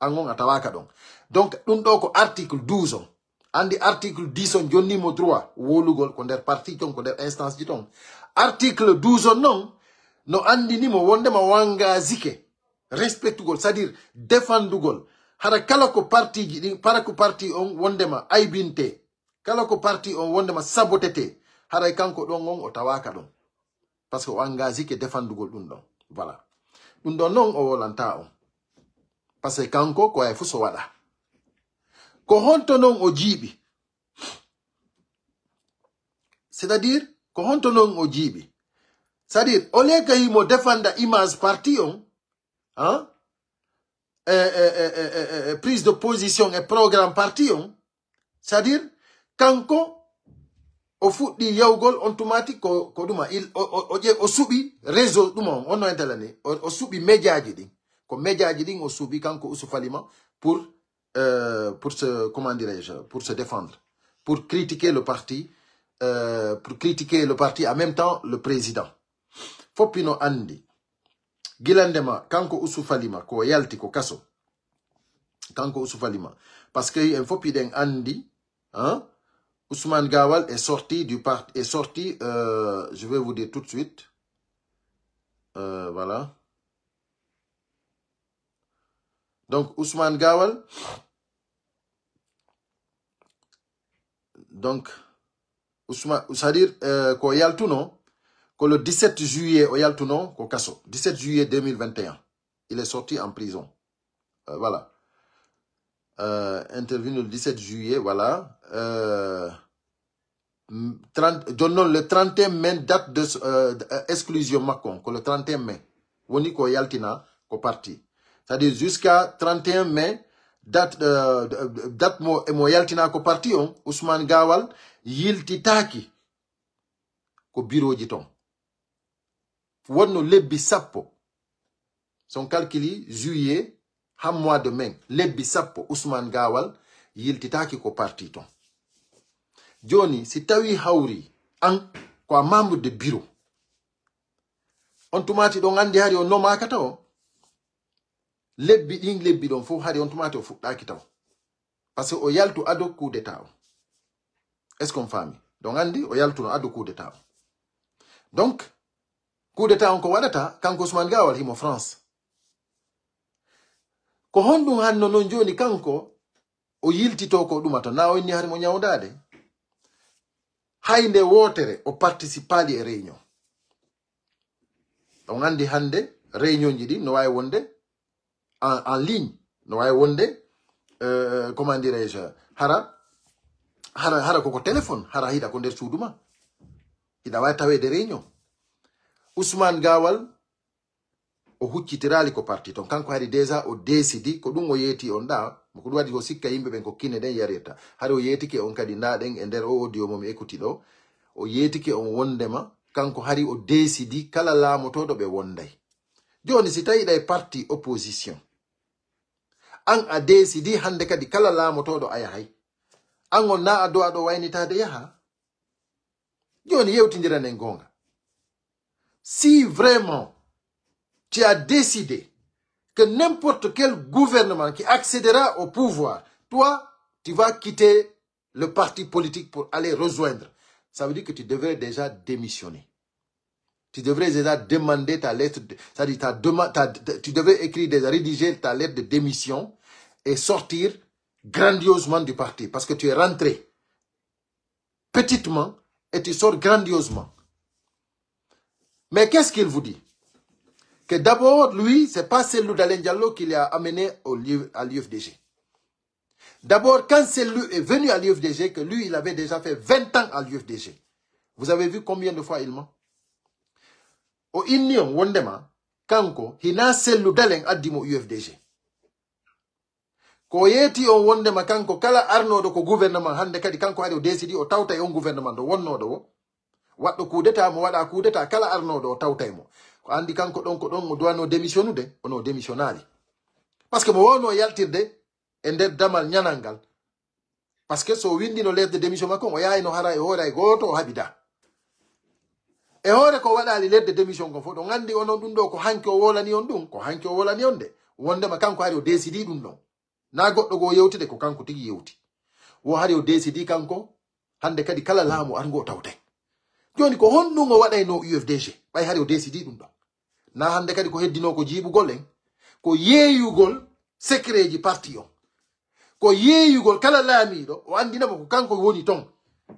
An on a tawaka ɗon. Donc, ɗum ɗo ko article douze on. Andi article dix on jonni mo droit wowlugol ko nder parti ton, ko nder instance ji ton. Article douze on non, no andini mo wondema wangazike respectugol, c'est-à-dire defandugol. Hara kala ko parti ji ɗin, para ko parti on wondema aybinte, kala ko parti on wondema sabotete, haray kanko ɗon on o tawaka ɗon. Parce que o engagike defandugol ɗum ɗon. Voilà. Ɗum ɗon non o wolanta on. Parce que kanko ko ay fu so waɗa. Ko honto non o jiiɓi? C'est-à-dire, ko honto non o jiiɓi? C'est-à-dire, au lieu que himo defanda image parti on, hein? E, e, e, e, e, e, prise de position e programme parti on, c'est-à-dire, kanko, o fuɗɗi yawgol on tumati ko, ko ɗuma, il, o, o, o ƴe-, o suɓi réseau ɗuma on, on no entela ni, o, o suɓi médiaji ɗin. Ko médiaji ɗin o suɓi kanko Ousou Falima pour, euh, pour se, comment dirais-je, pour se défendre, pour critiquer le parti, euh, pour critiquer le parti, en même temps, le président. Fof hino anndi. Gila ndema, kanko Ousou Falima, ko o yalti ko kaso. Kanko Ousou Falima. Parce que en fof hiɗen anndi, hein, Ousmane Gawal est sorti du parti, est sorti, euh, je vais vous dire tout de suite. Euh, voilà. Donc, Ousmane Gawal, donc, Ousmane, c'est-à-dire, euh, ko yaltuno, ko le dix-sept juillet o yaltuno ko kaso, dix-sept juillet deux mille vingt et un. Il est sorti en prison. Euh, voilà. Euh, intervenu le dix-sept juillet, voilà. Euh, mm, trente, jooni non, le trente et un mai, date de, euh, de, euh, exclusion makko on, ko le trente et un mai. Woni ko yaltina ko parti. C'est-à-dire jusqu'à trente et un mai, date, euh, de, de, date mo, mo yaltina ko parti on, Ousmane Gawal yiltitaaki ko biroji ton. Wonno lebbi sappo. Si on calculi juillet, haa mois de mai, lebbi sappo, Ousmane Gawal yiltitaaki ko parti ton. Jooni, si tawi hawri an ko a membre de bureau, on tumati ɗon anndi hari o nomaaka taw. Lebbi ɗin, lebbi ɗon fof hari on tumati o fuɗɗaaki taw. Parce que o yaltu ado coup d'état o. Est-ce qu'on faami? Donc, anndi o yaltuno ado coup d'état on. Donc, coup d'état on ko waɗata, kanko Ousmane Gawal himo France. Ko honɗum hanno non jooni kanko o yiltito ko ɗuma to, na o inni hari mo ñawdaade? Hay nde wootere o participaali e réunion. On anndi hannde réunion ji ɗi no waawi wonde en, en ligne, no waawi wonde, euh, comment dirais-je, hara, hara, hara koko téléphone, hara hiɗa ko nder suudu ma. Hiɗa waawi taweede réunion. Ousmane Gawal, o huccitiraali ko parti ton. Kanko hari déjà o décidi, ko ɗum o yeeti on ɗa, mo ko ɗum waɗi o sikka yimɓe ɓen ko kine ɗen yarirta. Hari o yeetike on kadi nda ɗen e nder o audio mo mi écouti ɗo. O yeetike on wondema, kanko hari o décidi kala laamotooɗo ɓe wonday. Jooni si tawi ɗa e parti opposition, an a décidi hannde kadi kala laamotooɗo a yahay. An on na a do'a ɗo waynitaade yaha. Jooni yewtindiranen goonga. Si vraiment tu as décidé que n'importe quel gouvernement qui accédera au pouvoir, toi, tu vas quitter le parti politique pour aller rejoindre. Ça veut dire que tu devrais déjà démissionner. Tu devrais déjà demander ta lettre de, c'est-à-dire ta dema-, ta, ta- tu devrais écrire déjà, rédiger ta lettre de démission et sortir grandiosement du parti parce que tu es rentré petitement et tu sors grandiosement. Mais qu'est-ce qu'il vous dit? Que d'abord, lui, c'est pas Cellou Dalein Diallo qui l'a amené au lieu, à l'U F D G. D'abord, quand Cellou est venu à l'U F D G, que lui, il avait déjà fait vingt ans à l'U F D G. Vous avez vu combien de fois il ment? O inni on wondema, kanko, hina Cellou Dalein addi mo U F D G. Ko o yeeti on wondema kanko kala arnooɗo ko gouvernement hannde kadi kanko hari o décidi o tawta e on gouvernement ɗo wonnooɗo o. Waɗɗo coup d'état mo waɗa coup d'état kala arnooɗo o tawta e mo. Ko anndi kanko ɗon ko ɗon o duwano démissionude, ono démissionnaali. Parce que mo wowno yaltirde e nder damal ñanal ngal. Parce que so o winndino lettre de démission makko, o yaayno hara e hoore hay gooto o haɓida. E hoore ko waɗaali lettre de démission kon fof, ɗo nganndi onon ɗum ɗo ko hanki o wolani on ɗum, ko hanki o wolani on de. Wondema kanko hari o décidi ɗum ɗon. Na goɗɗo goo yewtude ko kanko tigi yewti. Wo hari o décidi kanko, hannde kadi kala laamu arngu o tawtay. Jooni ko honɗum o waɗayno U F D G, ɓay hari o décidi ɗum ɗon. Na hannde kadi ko heddinoo ko jiiɓugol en, ko yeeyugol secret ji parti on. Ko yeeyugol kala laamiiɗo, o anndina mo ko kanko woni ton.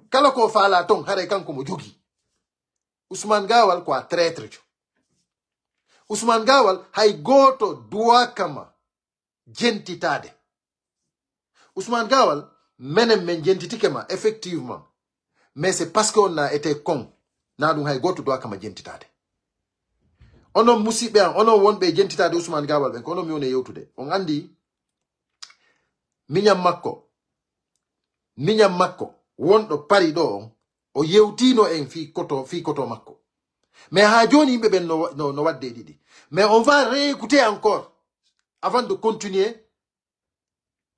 Kala ko faalaa ton, haray kanko mo jogii. Ousmane Gawal ko a traître jo. Ousmane Gawal hay gooto duwaa kama jentitaade. Ousmane Gawal, menen men jentitike ma, effectivement. Mais c'est parce que on a été con. Na ɗum hay gooto duwaa kama jentitaade. Onon musiɓɓe an, onon wonɓe e jentitaade Ousmane Gawal ɓen, ko onon mi woni e yewtude. On anndi miñan makko, miñan makko, wonɗo Paris ɗo on, o yewtiino en fii koto, fii koto makko. Mais haa jooni yimɓe ɓen no, no, no waɗde e ɗiɗi. Mais on va réécouter encore, avant de continuer,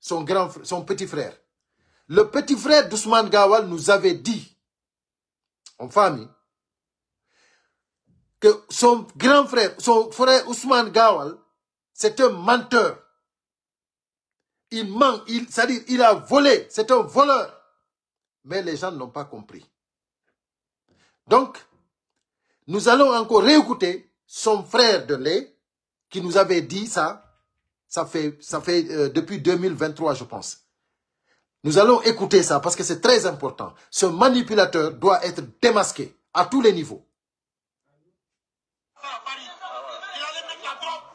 son grand fr-, son petit frère. Le petit frère d'Ousmane Gawal nous avait dit, on famille, que son grand frère, son frère Ousmane Gawal, c'est un menteur. Il ment, il, c'est-à-dire, il a volé, c'est un voleur. Mais les gens n'ont pas compris. Donc, nous allons encore réécouter son frère de lait qui nous avait dit ça. Ça fait, ça fait, euh, depuis deux mille vingt-trois, je pense. Nous allons écouter ça parce que c'est très important. Ce manipulateur doit être démasqué à tous les niveaux.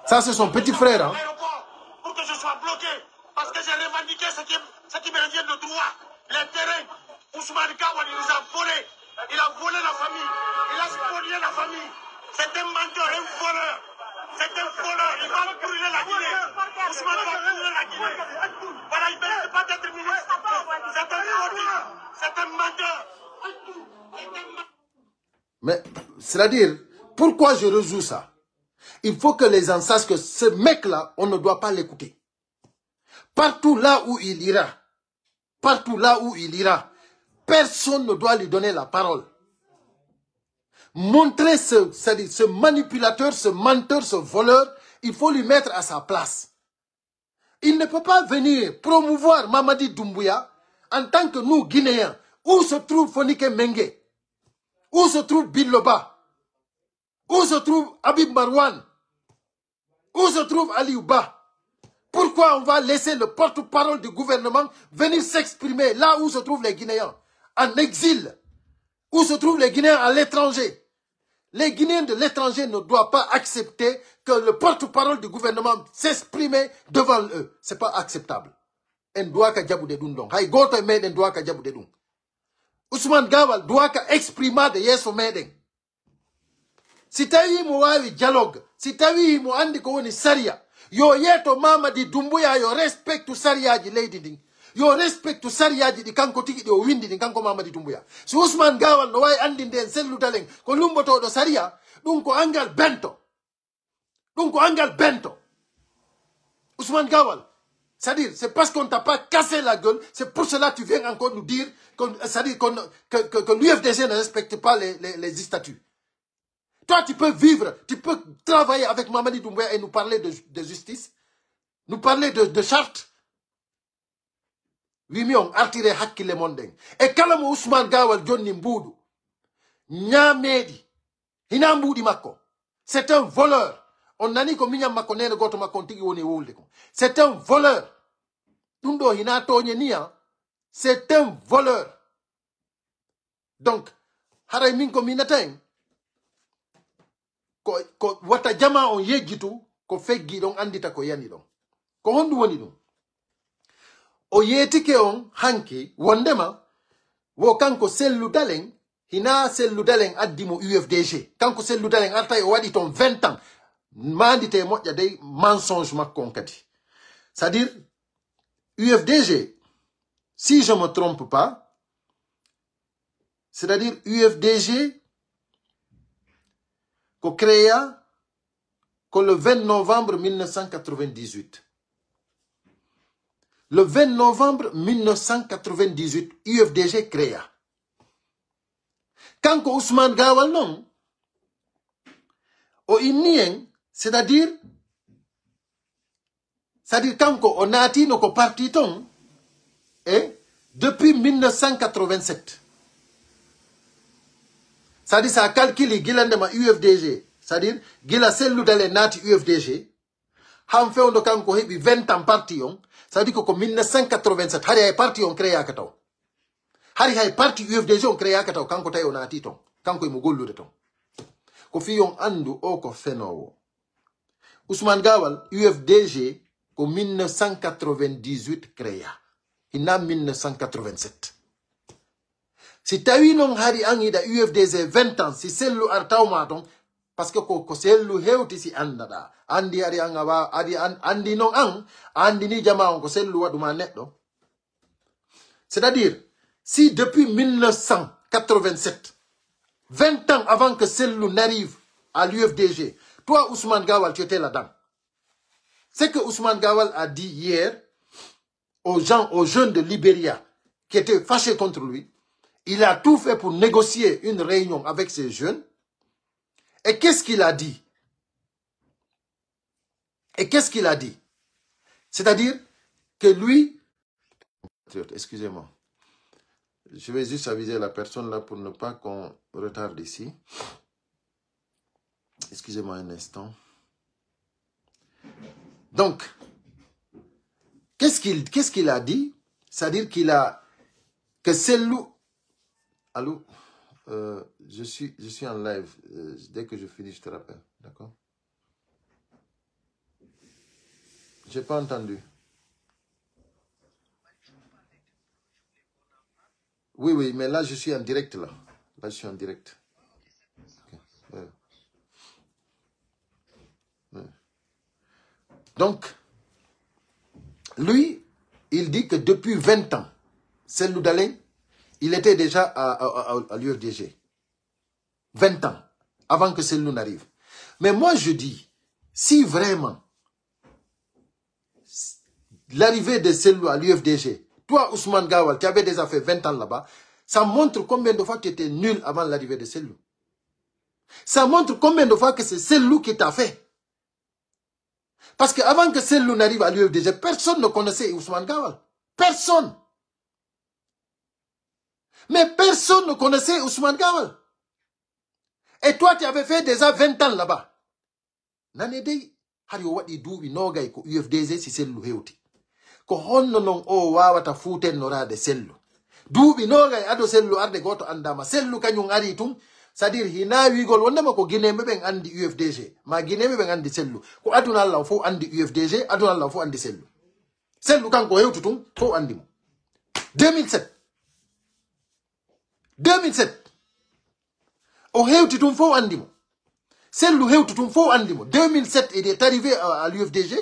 Ça, c'est son petit frère, hein. Pour que je sois bloqué, parce que j'ai revendiqué ce qui, ce qui me revient de droit. Les terrains, Ousmane Gawal, il les a volés. Il a volé la famille. Il a spolié la famille. C'est un menteur, un voleur. C'est un voleur. Il va brûler la Guinée. Ousmane va brûler la Guinée. Voilà, il ne mérite pas d'être ministre. C'est un fautif. C'est un menteur. C'est un menteur. Mais, c'est-à-dire, pourquoi je rejoue ça? Il faut que les gens sachent que ce mec-là, on ne doit pas l'écouter. Partout là où il ira, partout là où il ira, personne ne doit lui donner la parole. Montrer ce, c'est-à-dire ce manipulateur, ce menteur, ce voleur, il faut lui mettre à sa place. Il ne peut pas venir promouvoir Mamadi Doumbouya en tant que nous, Guinéens, Où se trouve Fonike Mengue? Où se trouve Billoba? Où se trouve Habib Marwan? Où se trouve Aliou Ba? Pourquoi on va laisser le porte-parole du gouvernement venir s'exprimer là où se trouvent les Guinéens en exil, où se trouvent les Guinéens à l'étranger? Les Guinéens de l'étranger ne doivent pas accepter que le porte-parole du gouvernement s'exprime devant eux. C'est pas acceptable. En duwaaka jaɓude ɗun ɗon. Hay gooto e meɗen duwaaka jaɓude ɗun. Ousmane Gawal duwaaka exprimaade yeeso meɗen. Si tawii mo waawi dialogue, si tawii mo anndi ko woni sariya, yo yeeto Mamadi Doumbouya, yo respectu sariyaaji leydi ndin. Yo respectu sariyaaji ɗi kanko tigi ɗi o winndi ɗin, kanko Mamadi Doumbouya. Si Ousmane Gawal no waawi anndinde en, Cellou Dalein ko lummbotooɗo sariya, ɗun ko anngal bento. Ɗun ko anngal bento. Ousmane Gawal, c'est-à-dire, c'est parce qu'on t'a pas cassé la gueule, c'est pour cela que tu viens encore nous dire, que, c'est-à-dire qu'on- que, que, que l'U F D G ne respecte pas les, les, les statuts. Toi, tu peux vivre, tu peux travailler avec Mamadi Doumbouya et nous parler de, de justice, nous parler de, de charte. Wi mi on artire hakkille mon ɗen. E kala mo Ousmane Gawal jonni mbuuɗu, ñaameeɗi, hinaa mbuuɗi makko. C'est un voleur. On nani ko miñan makko, neene gooto makko on tigi woni e wowlude kon. C'est un voleur. Ɗun ɗoo hinaa tooñe ni, ah. C'est un voleur. Donc, haray min ko miinata en, ko, ko wata jamaa on yejjitu, ko feggi ɗon anndita ko yani ɗon. Ko honɗun woni ɗun? O yeetike on hanki wondema wo kanko Cellou Dalein, hinaa Cellou Dalein addi mo U F D G. Kanko Cellou Dalein artay o waɗi ton vingt ans. Maandite moƴƴa dey mensonge makko on kadi. C'est-à-dire, U F D G, si je me trompe pas, c'est-à-dire U F D G ko créa ko le vingt novembre mille neuf cent quatre-vingt-dix-huit. Le vingt novembre mille neuf cent quatre-vingt-dix-huit, U F D G créa. Kanko Ousmane Gawal non, o inni en, c'est-à-dire, c'est-à-dire kanko o naatino ko parti ton, e depuis mille neuf cent quatre-vingt-sept. C'est-à-dire, sa calculi gila ndema U F D G, c'est-à-dire gila Cellou Dalein naati U F D G, han fewndo kanko heɓi vingt ans parti on, c'est-à-dire ko, ko mille neuf cent quatre-vingt-sept, hari hay parti on créaka taw. Hari hay parti U F D G on créaka taw, kanko tawi o naati ton. Kanko emo gollude ton. Ko fii on anndu o ko fenoowo. Ousmane Gawal, U F D G ko mille neuf cent quatre-vingt-dix-huit créa. Hinaa mille neuf cent quatre-vingt-sept. Si tawii non hari an hiɗa U F D G vingt ans, si Cellou ar tawma ton, parce que ko, ko Cellou hewti si anndaɗaa. Anndi hari an a wa-, hari an, anndi non an, a anndini jamaa on ko Cellou waɗu ma neɗɗo. C'est-à-dire, si depuis mille neuf cent quatre-vingt-sept, vingt ans avant que Cellou n'arrive à l'U F D G, toi, Ousmane Gawal, tu étais là-dedans. Ce que Ousmane Gawal a dit hier aux gens, aux jeunes de Libéria qui étaient fâchés contre lui, il a tout fait pour négocier une réunion avec ces jeunes. Et qu'est-ce qu'il a dit? Et qu'est-ce qu'il a dit? C'est-à-dire que lui, excusez-moi, je vais juste aviser la personne là pour ne pas qu'on retarde ici. Excusez-moi un instant. Donc, qu'est-ce qu'il, qu'est-ce qu'il a dit? C'est-à-dire qu'il a, que Cellou, allô? Euh, je suis, je suis en live. Euh, dès que je finis, je te rappelle. D'accord? J'ai pas entendu. Oui, oui, mais là, je suis en direct, là. Là, je suis en direct. Ok. Ouais. Ouais. Donc, lui, il dit que depuis vingt ans, Cellou Dalein, il était déjà à, à, à, à l'U F D G. Vingt ans avant que Cellou n'arrive. Mais moi, je dis, si vraiment l'arrivée de Cellou à l'U F D G, toi, Ousmane Gawal, tu avais déjà fait vingt ans là-bas, ça montre combien de fois tu étais nul avant l'arrivée de Cellou. Ça montre combien de fois que c'est Cellou qui t'a fait. Parce que avant que Cellou n'arrive à l'U F D G, personne ne connaissait Ousmane Gawal. Personne. Mais personne ne connaissait Ousmane Gawal. Et toi, tu avais fait déjà vingt ans là-bas. Nane dey, hari o waɗi duuɓi noogay ko U F D G si Sellu hewti. Ko honno non o waawata fuutennoraade Sellu? Duuɓi noogay ado Sellu arde gooto anndaama. Sellu kañum ari tun, c'est-à-dire hinaa wiigol wondema ko Gineeɓe ɓen anndi U F D G, maa Gineeɓe ɓen anndi Sellu. Ko aduna Alla o fow anndi U F D G, aduna Alla o fow anndi Sellu. Sellu kanko hewtu tun, fow anndi mo. Deux mille sept. Deux mille sept. O hewti tun fow anndi mo. Sellu hewti tun fow anndi mo. Deux mille sept, il est arrivé à, à l'U F D G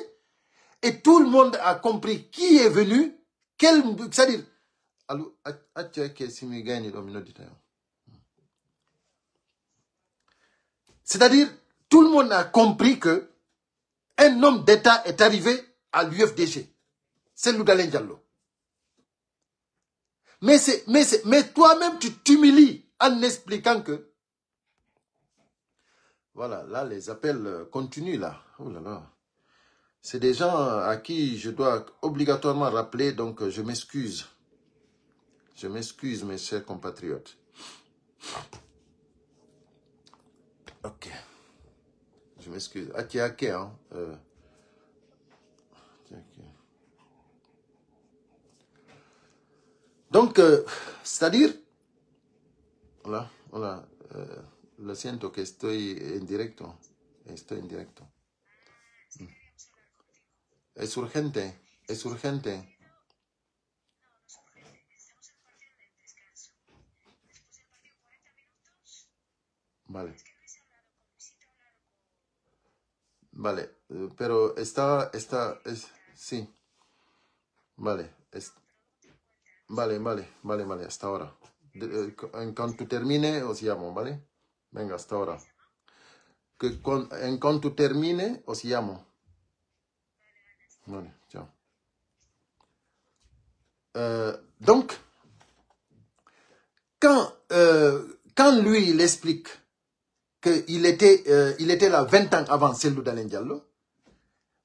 et tout le monde a compris qui est venu, quel, c'est-à-dire, allo, ac-, accu hakke si mi gayni ɗo mi noddita. C'est-à-dire, tout le monde a compris que un homme d'État est arrivé à l'U F D G. Sellu Dalen Diallo. Mais c'est, mais c'est, mais toi-même, tu t'humilies en expliquant que, voilà, là, les appels, euh, continuent, là. Oh là là. C'est des gens à qui je dois obligatoirement rappeler, donc, euh, je m'excuse. Je m'excuse, mes chers compatriotes. Ok. Je m'excuse. Accu hakke, hein. Euh, accu hakke. Donc, euh, c'est-à-dire, hola, hola, eh, lo siento que estoy en directo, estoy en directo. Mm. Es urgente, es urgente. Vale. Vale, eh, pero está, está, es, sí. Vale, es, vale, vale, vale, vale, hasta ahora. De- eh, cu- en cuanto termine, os llamo, ¿vale? Venga, hasta ahora. Que con- en cuanto termine, os llamo. Vale, chao. Euh, donc, quand, euh, quand lui, il explique qu'il était, euh, il était là vingt ans avant Sellu Dalen Diallo,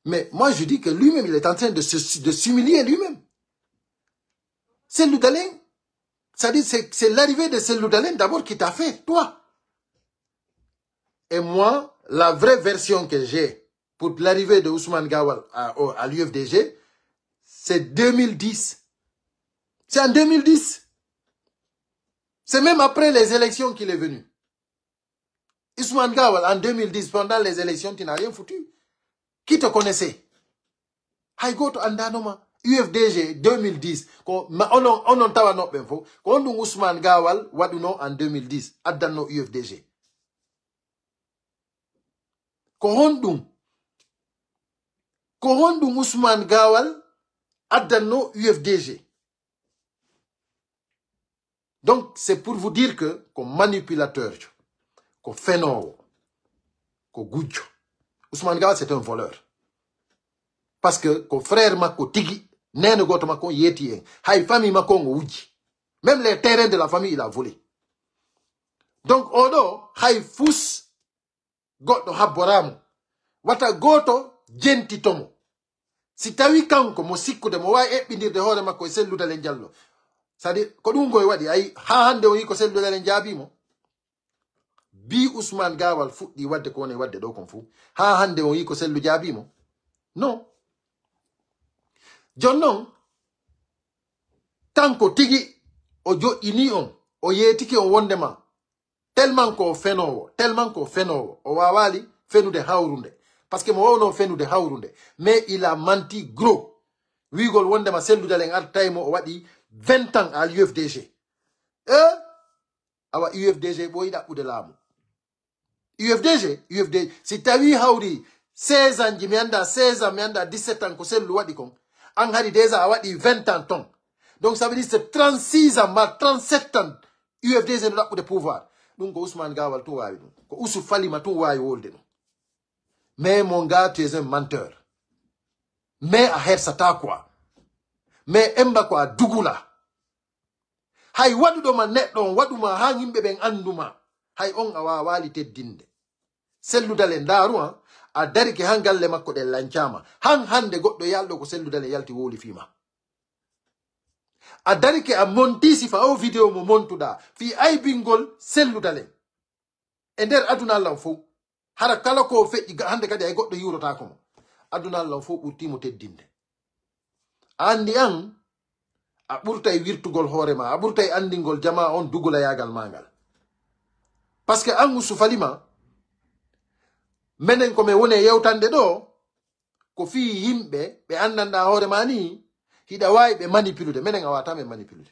mais moi, je dis que lui-même, il est en train de se, de s'humilier lui-même. Sellu Dalen, c'est-à-dire, c'est, c'est l'arrivée de Sellu Dalen d'abord qui t'a fait, toi. Et moi, la vraie version que j'ai pour l'arrivée de Ousmane Gawal à, au- à l'U F D G, c'est deux mille dix. C'est en deux mille dix. C'est même après les élections qu'il est venu. Ousmane Gawal, en deux mille dix, pendant les élections, tu n'as rien foutu. Qui te connaissait? Hay gooto anndaano ma. U F D G deux mille dix, ko ma onon, onon tawanooɓe ɓen fof. Ko honɗum Ousmane Gawal waɗunoo en deux mille dix, addannoo U F D G? Ko honɗum? Ko honɗum Ousmane Gawal addannoo U F D G? Donc, c'est pour vous dire que ko manipulateur, ko fenoowo, ko gujjo. Ousmane Gawal, c'est un voleur. Parce que ko frère makko tigi, neene gooto makko on yeeti en. Hay famille makko on o wujji. Même les terrains de la famille, il a volé. Donc, oɗo, hay fus goɗɗo habboraa mo. Wata gooto jentito mo. Si tawii kanko mo sikkude, mo waawi eɓɓindirde hoore makko e Sellu Dalen Diallo. C'est-à-dire, ko ɗum ngoy waɗi, ay, haa hannde o yii ko Sellu Dalen jaabii mo. Bii Ousmane Gawal fuɗɗii waɗde ko woni waɗde ɗoo kon fuu. Haa hannde o yii ko Sellu jaabii mo. Non. Jooni non, kanko tigi o joƴƴinii on, o yeetike on wonndema, tellement ko o fenoowo, tellement ko o fenoowo, o waawaali fenude hawrunde. Parce que mo waawno fenude hawrunde. Mais il a menti gros. Wiigol wonndema Sellu Dalen artay mo, o waɗi vingt ans à l'U F D G. Eh? Awa U F D G ɓooyi ɗaɓɓude laamu. U F D G, U F D G, si tawii hawri seize ans ji, mi anndaa seize ans, mi anndaa dix-sept ans ko Sellu waɗi kon, an hari déjà a waɗi vingt ans ton. Donc ça veut dire c'est trente-six ans, ma trente-sept ans, U F D G no ɗaɓɓude pouvoir. Ɗum ko Ousmane Gawal tun waawi ɗum. Ko Ousou Falima tun waawi wolde ɗum. Mais mon gars, tu es un menteur. Mais a hersataa quoi. Mais emba ko a dugula. Hay waɗuɗo ma neɗɗo on, waɗu ma haa yimɓe ɓen anndu ma. Hay on a waawaali teddinde. Sellu Dalen ndaaru, han, a darike han galle makko ɗen lancaama. Han hannde goɗɗo yalɗo ko Sellu Dalen yalti wowli fii ma. A darike a monti sifa o video mo montuɗaa fii aybingol Sellu Dalen e nder aduna Alla on fow. Hara kala ko feƴƴi ga-, hande kadi hay goɗɗo hiwrotaako mo. Aduna Alla on fow ɓurtii mo teddinde. A anndi an, a ɓurtay wirtugol hoore maa, a ɓurtay anndingol jamaa on dugulayaagal maa ngal. Parce que an Usu Falima, menen ko men woni e yewtande ɗoo, ko fii yimɓe ɓe anndanɗaa hoore maa nii, hiɗa waawi ɓe manipilude, menen a waawataa men manipilude.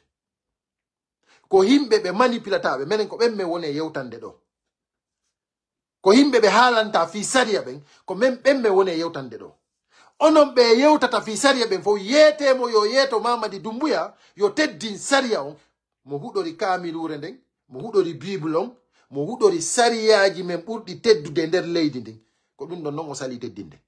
Ko yimɓe ɓe manipilataaɓe, menen ko ɓen men woni e yewtande ɗoo. Ko yimɓe ɓe haalantaa fii sariya ɓen, ko men, ɓen men woni e yewtande ɗoo. Onon ɓe yewtata fii sariya ɓen fow, yeetee mo yo yeeto Mamadi Dumbuya, yo teddin sariya on. Mo huɗori kaamiluure nden, mo huɗori Bible on, mo huɗori sariyaaji men ɓurɗi teddude e nder leydi ndin. Ko ɗun ɗon non o salii teddinde.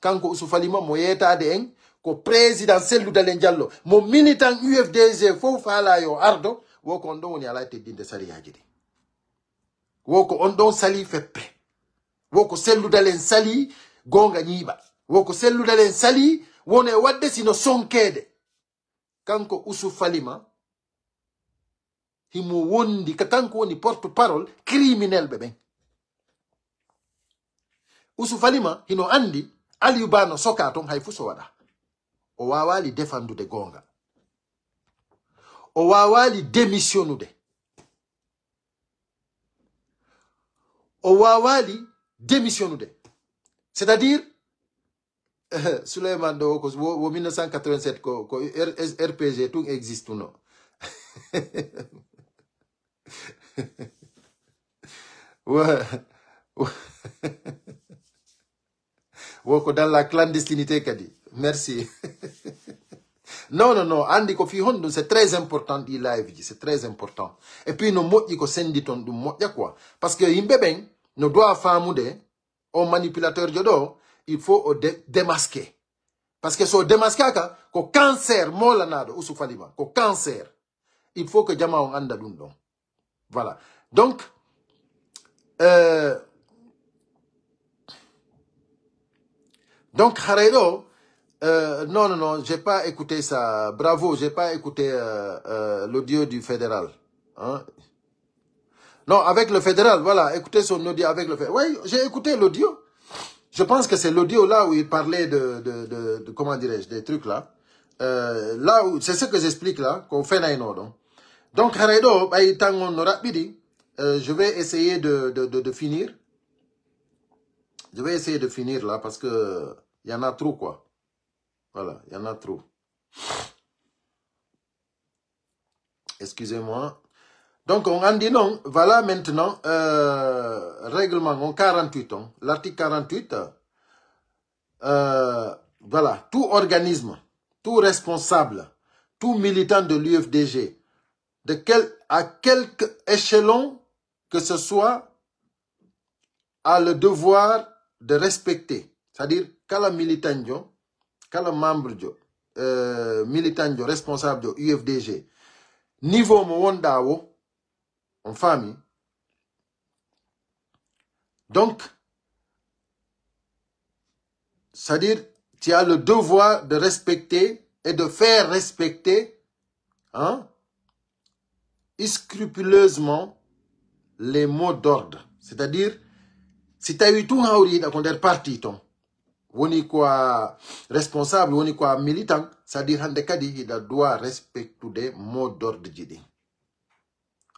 Kanko Usu Falima mo yeetaade en, ko président Sellu Dalen Jallo, mo militant U F D G fow faalaa yo ardo, wo ko on ɗon woni alaa e teddinde sariyaaji ɗin. Wo ko on ɗon salii feppe. Wo ko Sellu Dalen salii goonga ñiiɓa. Wo ko Sellu Dalen salii woni e waɗde sino sonkeede. Kanko Usu Falima, himo wondi, ka kanko woni porte-parole criminel ɓe ɓen. Usu Falima hino anndi Aliou Ba no sokaa ton hay fuu so waɗa. O waawaali defandude goonga. O waawaali démissionude. O waawaali démissionude. C'est-à-dire, Souleymane ɗo ko wo, wo mille neuf cent quatre-vingt-sept ko, ko R-, R P G tun existe no. Wo, wo, wo ko dans la clandestinité kadi. Merci. Non, non, non. Anndi ko fii honɗun, c'est très important ɗi live ji, c'est très important. Et puis no moƴƴi ko senditon ɗun moƴƴa quoi. Parce que yimɓe ɓen no doit faamude o manipulateur jo ɗo, il faut o dé-, démasquer. Parce que so démasquaka, ko cancer moolanaaɗo Usu Falima, ko cancer. Il faut que jamaa on annda ɗun ɗon. Voilà. Donc, euh, donc, haray ɗo, euh, non, non, non, j'ai pas écouté ça. Bravo, j'ai pas écouté, euh, euh, l'audio du fédéral. Hein? Non, avec le fédéral, voilà, écoutez son audio avec le fédéral. Oui, j'ai écouté l'audio. Je pense que c'est l'audio là où il parlait de, de, de, de, comment dirais-je, des trucs là. Euh, là où, c'est ce que j'explique là, qu'on fait là, non, donc. Donc, haray ɗo, ɓay tan on no raɓɓiɗi, euh, je vais essayer de, de, de, de finir. Je vais essayer de finir là parce que il y en a trop, quoi. Voilà, il y en a trop. Excusez-moi. Donc, on en dit non. Voilà maintenant, euh, règlement on quarante-huit, on, l'article quarante-huit, euh, voilà, tout organisme, tout responsable, tout militant de l'U F D G, de quel, à quelque échelon que ce soit, a le devoir de respecter, c'est-à-dire kala militant jo, kala membre jo, euh, militant jo, responsable jo U F D G, niveau mo wonɗaa wo, on faami? Donc, c'est-à-dire, tu as le devoir de respecter et de faire respecter, hein, scrupuleusement les mots d'ordre. C'est-à-dire, si tawi tun hawri hiɗa ko nder parti ton, woni ko a responsable, woni ko a militant, c'est-à-dire hande kadi hiɗa doit respectude mot d'ordre ji ɗin.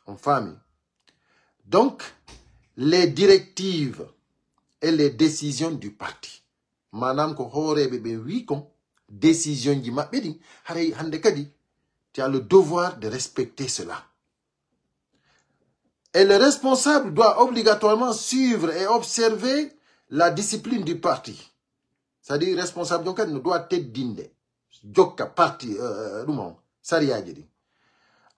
On faami? Donc, les directives et les décisions du parti. Maanaam ko hooreeɓe ɓen wii kon, décision ji maɓɓe ɗin, haray hande kadi, tu as le devoir de respecter cela. Et le responsable doit obligatoirement suivre et observer la discipline du parti. C'est-à-dire, responsable jon kadi no doit teddinde, jokka parti, euh, euh, ɗum on, sariyaaji ɗin.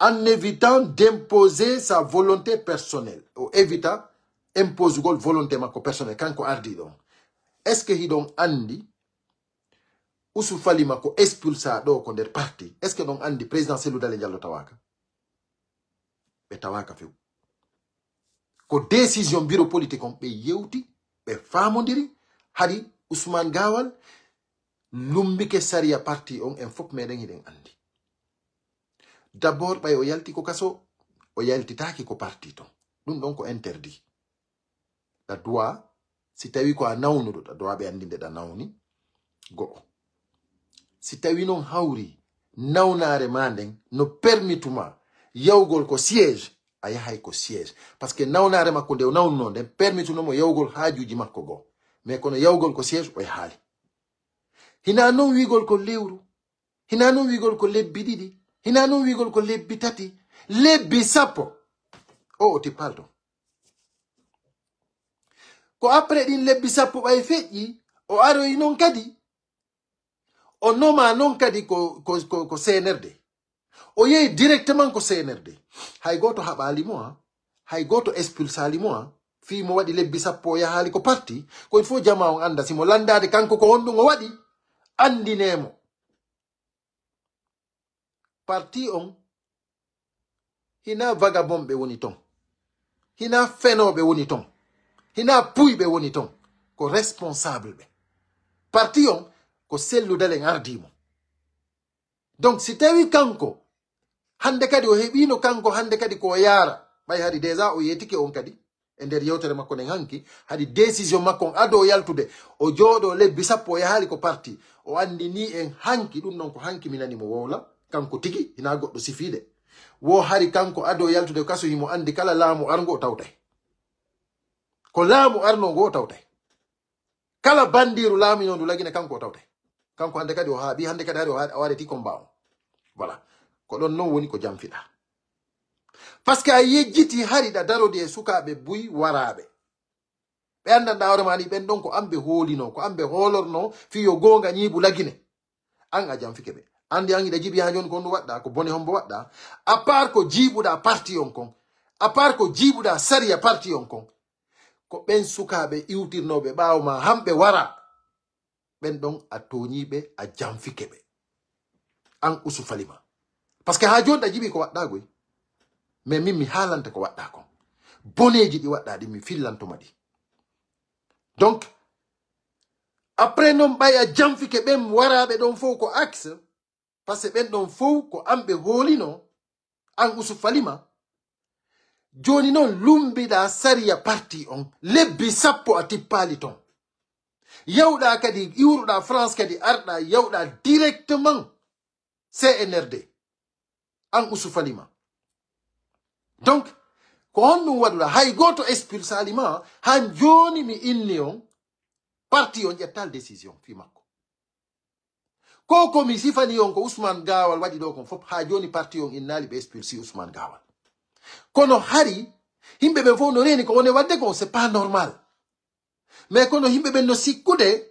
En évitant d'imposer sa volonté personnelle. O évita imposugol volonté makko personnelle, kanko ardiiɗo on. Est-ce que hiɗon anndi Usu Falima ko expulsa ɗo ko nder parti? Est-ce que ɗon anndi président Cellou Dalein Diallo tawaaka? Ɓe tawaaka few. Ko décision bureau politique on ɓe yewti, ɓe faamondiri, hari Ousmane Gawal lumbike sariya parti on, en fof meɗen hiɗen anndi. D'abord, ɓay o yalti ko kaso, o yaltitaaki ko parti ton. Ɗun ɗon ko interdit. Ɗa duwa, si tawi ko a nawnuɗo, ɗa duwa ɓe anndinde ɗa nawni. Go'o. Si tawi non hawri, nawnaare ma nden no permitu ma yawgol ko siège, a yahay ko siège. Parce que nawnaare makko nde o nawnuno nden permituno mo yawgol haajuuji makko goo. Mais kono yawgol ko siège, o yahaali. Hinaa non wi'ugol ko lewru. Hinaa non wi'ugol ko lebbi ɗiɗi. Hinaa non wi'ugol ko lebbi tati. Lebbi sappo. O, o tippal ton. Ko après ɗin lebbi sappo ɓay feƴƴi, o aroyi non kadi. O noma non kadi ko, ko, ko, ko C N R D. O yehi directement ko C N R D. Hay gooto haɓaali mo, a. Hay gooto expulsaali mo, a. Fii mo waɗi lebbi sappo o yahaali ko parti. Ko il faut jamaa on annda si mo lanndaade kanko ko honɗun o waɗi. Anndinee mo. Parti on, hinaa vagabond ɓe woni ton. Hinaa fenooɓe woni ton. Hinaa puyɓe woni ton. Ko responsable ɓe. Parti on, ko Cellou Dalein ardii mo. Donc, si tawi kanko, hannde kadi o heɓiino kanko, hannde kadi ko o yaara, ɓay hari déjà o yeetike on kadi, e nder yewtere makko nden hanki, hari décision makko on ado yaltude, o jooɗo lebbi sappo o yahaali ko parti, o anndini en hanki, ɗun non ko hanki mi nani mo wowla, kanko tigi, hinaa goɗɗo sifiide. Wo hari kanko ado yaltude kaso himo anndi kala laamu arngo o tawtay. Ko laamu arnoo ngo o tawtay. Kala bandiiru laaminoo ndu Lagine, kanko o tawtay. Kanko hannde kadi o haaɓi, hannde kadi hari o haa-, o areti combat on. Voilà. Ko ɗon non woni ko janfiɗaa. Parce que a yejjiti hari ɗa darodi e sukaaɓe buy waraaɓe. Ɓe anndanɗaa hoore maa ni, ɓen ɗon ko an ɓe hoolinoo, ko an ɓe hoolornoo, fii yo goonga ñiiɓu Lagine. An a janfike ɓe. Anndi an hiɗa jiɓi haa jooni ko honɗun waɗɗaa, ko bone hombo waɗɗaa. À part ko jiiɓuɗaa parti on kon, à part ko jiiɓuɗaa sariya parti on kon, ko ɓen sukaaɓe iwtirnooɓe ɓaawo maa han ɓe wara. Ɓen ɗon a tooñii ɓe, a janfike ɓe. An Usu Falima. Parce que haa jooni ɗa jiɓi ko waɗɗaa goy. Mais min mi haalante ko waɗɗaa kon. Boneeji ɗi waɗɗaa ɗin mi fillanto ma ɗi. Donc, après non ɓay a janfike ɓen waraaɓe ɗon fow ko axe, parce que ɓen ɗon fow ko an ɓe hoolinoo, an Usu Falima. Jooni non lumbiɗaa sariya parti on, lebbi sappo a tippaali ton. Yawɗaa kadi, iwruɗaa France kadi, arɗaa, yawɗaa directement C N R D. An Usu Falima. Donc, ko honɗun waɗuɗaa? Hay gooto expulsaali ma, han jooni mi inni on, parti on ƴettaali décision fii makko. Ko ko mi sifani on ko Ousmane Gawal waɗi ɗoo kon fof, haa jooni parti on innaali ɓe expulsi Ousmane Gawal. Kono hari, yimɓe ɓen fof no reeni ko woni waɗde kon, c'est pas normal. Mais kono yimɓe ɓen no sikkude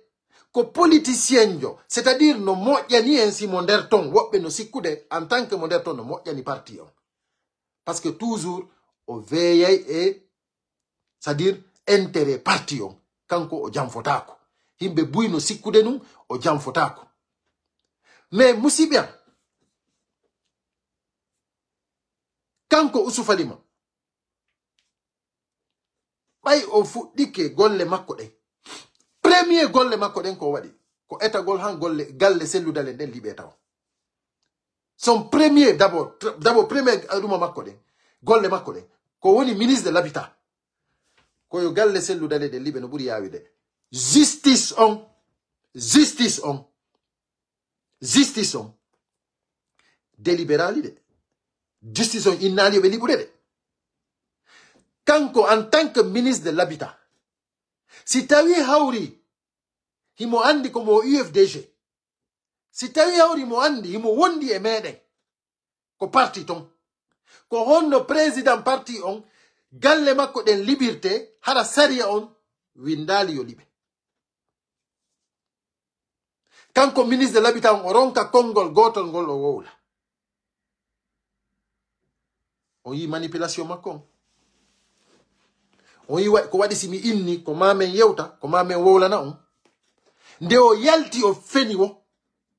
ko politicienjo, c'est-à-dire no moƴƴani en si mo nder ton, woɓɓe no sikkude en tant que mo nder ton no moƴƴani parti on. Parce que toujours o veeyay e, c'est-à-dire intérêt parti on, kanko o janfotaako. Yimɓe buy no sikkude nun o janfotaako. Mais musiɓɓe an, kanko Usu Falima, ɓay o fuɗɗike golle makko ɗen, premier golle makko ɗen ko o waɗi, ko etagol han golle, galle Cellou Dalein ɗen liɓee tawa. Son premier, d'abord, tr-, d'abord premier ɗuma makko ɗen, golle makko ɗen, ko woni ministre de l'habitat. Ko yo galle Cellou Dalein ɗen liɓe no ɓuri yaawude. Justice on, justice on, justice on délibéraali de. Justice on innaali yo ɓe liɓude de. Kanko en tant que ministre de l'habitat, si tawi hawri himo anndi ko mo U F D G, si tawi hawri mo anndi himo wondi e meɗen, ko parti ton. Ko honno président parti on, galle makko ɗen liɓirte, hara sariya on winndaali yo liɓe? Kanko ministre de l'habitat on, o ronka konngol gootol ngol o wowla. On yii manipulation makko on. On yii wa-, ko waɗi si mi inni, ko maa men yewta, ko maa men wowlana on. Nde o yalti o feni wo,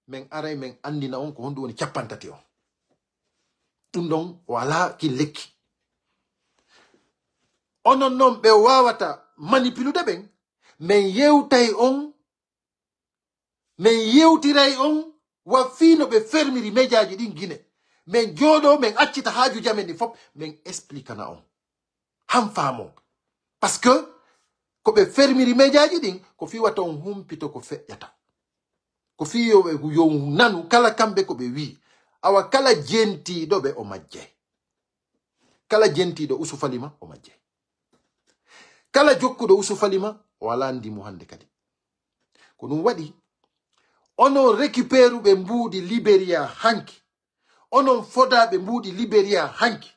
men aray men anndina on ko honɗun woni cappanɗe tati on. Ɗun ɗon o alaa kin lekki. Onon non ɓe o waawata manipuler ɓen, men yewtay on, men yewtiray on wa fii no ɓe fermiri mejaaji ɗin Gine. Men jooɗo, men accita haajuji amen ɗin fof, men expliquena on. Han faamon. Parce que ko ɓe fermiri mejaaji ɗin, ko fii wata on humpito ko feƴƴata. Ko fii yo ɓe, yo nanu kala kamɓe ko ɓe wi'i. Awa kala jentiiɗo ɓe o majjay. Kala jentiiɗo Usufalima o majjay. Kala jokkuɗo Usufalima o alaa ndimu hannde kadi. Ko ɗum waɗi, onon récupéruɓe mbuuɗi Liberia hanki, onon fodaaɓe mbuuɗi Liberia hanki,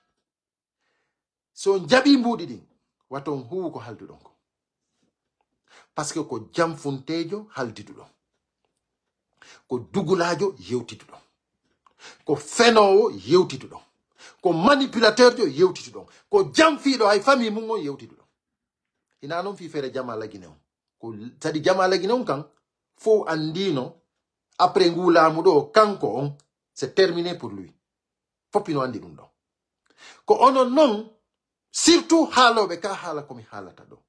so on jaɓii mbuuɗi ɗin, wata on huuwu ko halduɗon kon. Parce que ko janfunteejo haldiduɗon. Ko dugulaajo yewtiduɗon. Ko fenoowo yewtiduɗon. Ko manipulateurjo yewtiduɗon. Ko janfiiɗo hay famille mum on yewtiduɗon. Hinaa non fii feere jamaa lagine on. Ko, c'est-à-dire jamaa lagine on kan, fow anndino, après nguu laamu ɗoo, kanko on, c'est terminé pour lui. Fof hino anndi ɗum ɗon. Ko onon non, surtout haalooɓe ka haala ko mi haalata ɗoo.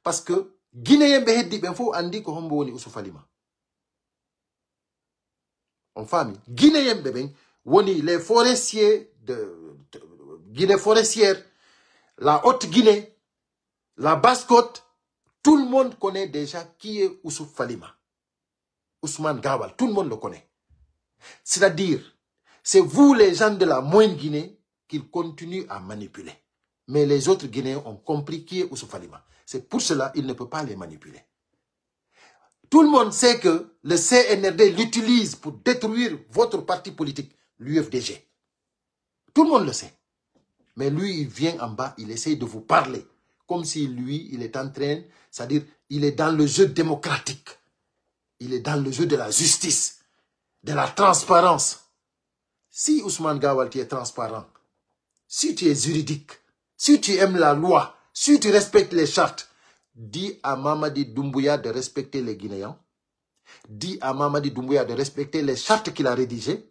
Parce que Guinéen ɓe heddi ɓen fof anndi ko hombo woni Usufalima. On faami? Guinéen ɓe ɓen woni les forestiers de, de Guinée forestière, la Haute-Guinée, la Basse-Côte. Tout le monde connaît déjà qui est Usufalima. Ousmane Gawal, tout le monde le connaît. C'est-à-dire, c'est vous les gens de la Moyenne Guinée qu'il continue à manipuler. Mais les autres Guinéens ont compris qui est Usufalima. C'est pour cela il ne peut pas les manipuler. Tout le monde sait que le C N R D l'utilise pour détruire votre parti politique, l'U F D G. Tout le monde le sait. Mais lui, il vient en bas, il essaye de vous parler. Comme si lui, il est en train, c'est-à-dire, il est dans le jeu démocratique. Il est dans le jeu de la justice, de la transparence. Si Ousmane Gawal, tu es transparent, si tu es juridique, si tu aimes la loi, si tu respectes les chartes, dis à Mamadi Doumbouya de respecter les Guinéens. Dis à Mamadi Doumbouya de respecter les chartes qu'il a rédigées.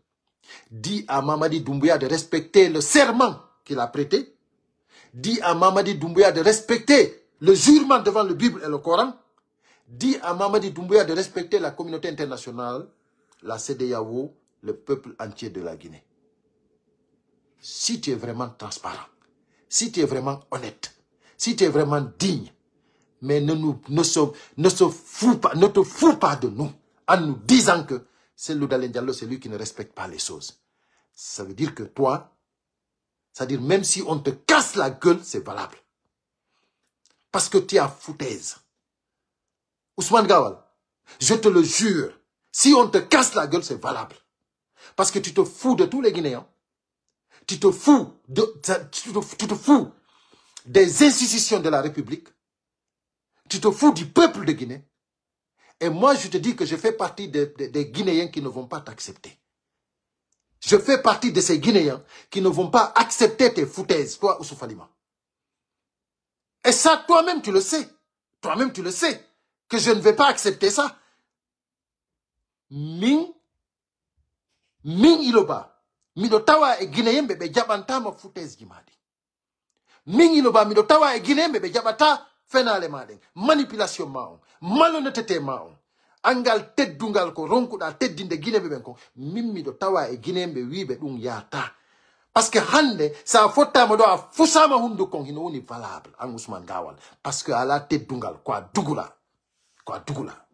Dis à Mamadi Doumbouya de respecter le serment qu'il a prêté. Dis à Mamadi Doumbouya de respecter le jurement devant le Bible et le Coran. Dis à Mamadi Doumbouya de respecter la communauté internationale, la C E D E A O, le peuple entier de la Guinée. Si tu es vraiment transparent, si tu es vraiment honnête, si tu es vraiment digne, mais ne nous, ne se, ne se fous pas, ne te fous pas de nous en nous disant que Cellou Dalein Diallo, c'est lui qui ne respecte pas les choses. Ça veut dire que toi, c'est-à-dire même si on te casse la gueule, c'est valable. Parce que tu as foutaise. Ousmane Gawal, je te le jure, si on te casse la gueule, c'est valable. Parce que tu te fous de tous les Guinéens. Tu te fous de, tu te, tu te fous des institutions de la République. Tu te fous du peuple de Guinée. Et moi, je te dis que je fais partie des, des, des Guinéens qui ne vont pas t'accepter. Je fais partie de ces Guinéens qui ne vont pas accepter tes foutaises, toi, Oussouf Alima. Et ça, toi-même, tu le sais. Toi-même, tu le sais que je ne vais pas accepter ça. Min, min Iloba, miɗo tawa e Guinéen ɓe ɓe jaɓantaama foutaise ji maa ɗin. Min Iloba, miɗo tawa e Guinéen ɓe ɓe jaɓataa fenaale maa ɗen, manipulation maa on, malhonnêteté maa on. Anngal teddungal ko ronkuɗaa teddinde Guinéen ɓe ɓen kon, min miɗo tawa e Guinéen ɓe wiiɓe ɗum yaataa. Parce que hannde, so a fottaama ɗo, a fusaama hunduko kon, hino woni valable, an Ousmane Gawal. Parce que a alaa teddungal, ko a dugulaa. Ko a dugulaa.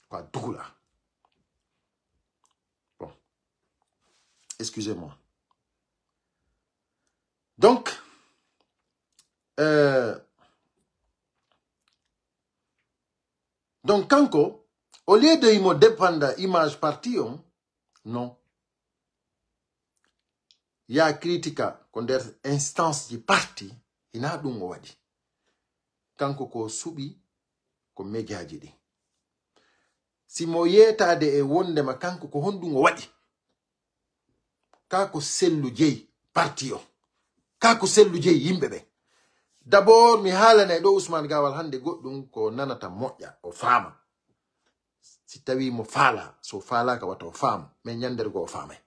Ko a dugulaa. Bon. Excusez-moi. Donc, euh, donc, kanko, au lieu de imo dépendre image parti on, non. Ya critique ko nder instance ji parti, hinaa ɗum o waɗi. Kanko ko suɓi ko mejaaji ɗin. Si mo yeetaade e wondema kanko ko honɗum o waɗi. Kaa ko sellu jeyi parti o. Kaa ko sellu jeyi yimɓe ɓen. D'abord, mi haalanay ɗo Ousmane Gawal hannde goɗɗum ko nanata moƴƴa, o faama. Si tawii mo faalaa, so faalaaka wata o faamu. Mais ñanndergo o faamay.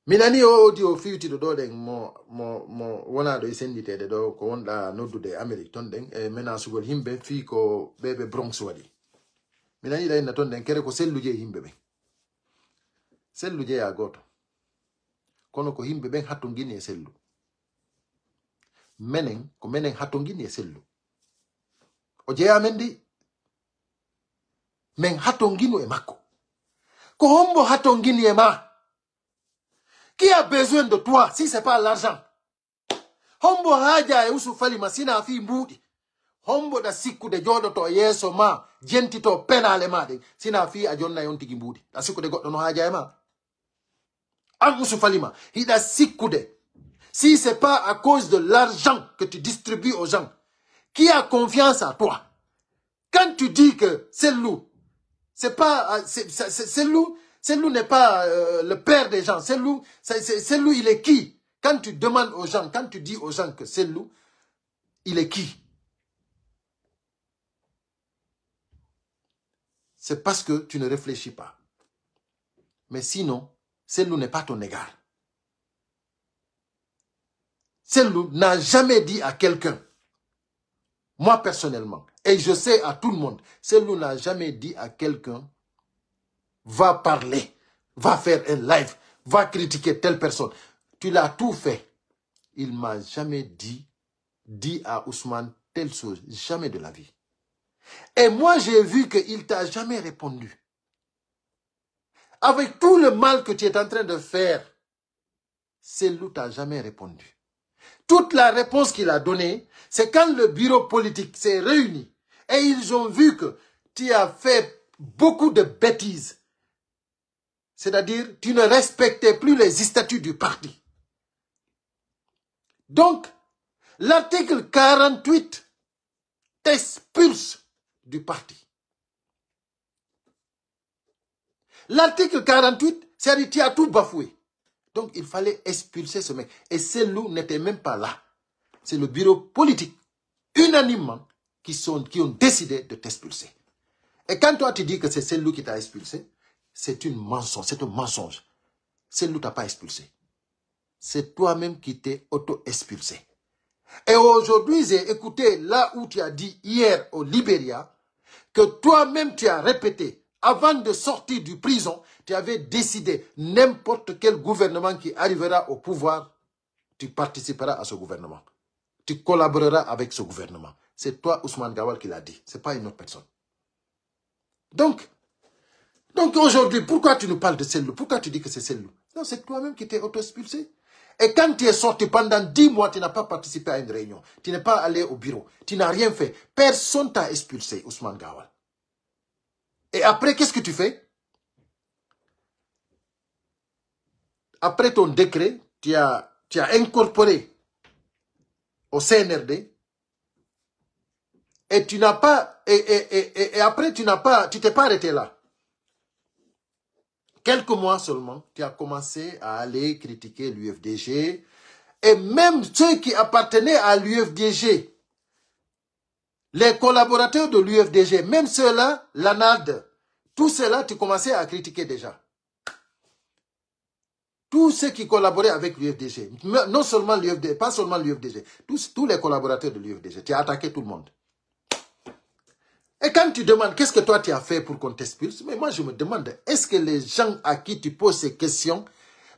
Mi nani o audio fiwtiɗo ɗo ɗen mo, mo, mo wonaa ɗo e sennditeede ɗo ko wonɗa noddude e Amérique ton ɗen e menasugol yimɓe fii ko ɓe ɓe Bronx waɗi. Miɗen yiɗa inna ton ɗen kere ko Sellu jeyi yimɓe ɓen. Sellu jeyaa gooto. Kono ko yimɓe ɓen hattongini e Sellu. Menen, ko menen hattongini e Sellu. O jeyaa men di. Men hattonginu e makko. Ko hombo hattongini e ma? Qui a besoin de toi si c'est pas l'argent? Hombo haaja e Usu Falima sina fii mbuuɗi? Hombo ɗa sikkude jooɗoto yeeso ma, jentito penaale ma ɗen, sina fii a jonnay on tigi mbuuɗi? Ɗa sikkude goɗɗo no haaja e ma? An Usu Falima, hiɗa sikkude, si c'est pas à cause de l'argent que tu distribues aux gens, qui a confiance à toi? Quand tu dis que Sellu, c'est pas, euh, c'est, c'est, c'est- Sellu, Sellu n'est pas euh, le père des gens. Sellu, c'est- c'est- Sellu, il est qui? Quand tu demandes aux gens, quand tu dis aux gens que Sellu, il est qui? C'est parce que tu ne réfléchis pas. Mais sinon, Sellu n'est pas ton égard. Sellu n'a jamais dit à quelqu'un, moi personnellement, et je sais à tout le monde, Sellu n'a jamais dit à quelqu'un, va parler, va faire un live, va critiquer telle personne. Tu l'as tout fait. Il m'a jamais dit, dit à Ousmane telle chose, jamais de la vie. Et moi, j'ai vu qu'il t'a jamais répondu. Avec tout le mal que tu es en train de faire, Sellu t'a jamais répondu. Toute la réponse qu'il a donnée, c'est quand le bureau politique s'est réuni et ils ont vu que tu as fait beaucoup de bêtises. C'est-à-dire, tu ne respectais plus les statuts du parti. Donc, l'article quarante-huit t'expulse du parti. L'article quarante-huit, c'est-à-dire tu as tout bafoué. Donc il fallait expulser ce mec. Et Sellu n'était même pas là. C'est le bureau politique, unanimement, qui, sont, qui ont décidé de t'expulser. Et quand toi tu dis que c'est Sellu qui t'a expulsé, c'est une mensonge, c'est un mensonge. Sellu t'a pas expulsé. C'est toi-même qui t'es auto-expulsé. Et aujourd'hui, j'ai écouté là où tu as dit hier au Libéria que toi-même tu as répété, avant de sortir du prison, tu avais décidé n'importe quel gouvernement qui arrivera au pouvoir, tu participeras à ce gouvernement. Tu collaboreras avec ce gouvernement. C'est toi, Ousmane Gawal, qui l'a dit. C'est pas une autre personne. Donc, donc aujourd'hui, pourquoi tu nous parles de Sellu? Pourquoi tu dis que c'est Sellu? Non, c'est toi-même qui t'es auto-expulsé. Et quand tu es sorti pendant dix mois, tu n'as pas participé à une réunion. Tu n'es pas allé au bureau. Tu n'as rien fait. Personne t'a expulsé, Ousmane Gawal. Et après, qu'est-ce que tu fais? Après ton décret, tu as, tu as incorporé au C N R D et tu n'as pas, et, et, et, et, et après, tu n'as pas, tu t'es pas arrêté là. Quelques mois seulement, tu as commencé à aller critiquer l'U F D G. Et même ceux qui appartenaient à l'U F D G, les collaborateurs de l'U F D G, même ceux-là, l'ANAD, tout cela, tu commençais à critiquer déjà. Tous ceux qui collaboraient avec l'U F D G, non seulement l'U F D, pas seulement l'U F D G, tous, tous les collaborateurs de l'U F D G, tu as attaqué tout le monde. Et quand tu demandes qu'est-ce que toi tu as fait pour qu'on t'expulse, mais moi je me demande, est-ce que les gens à qui tu poses ces questions,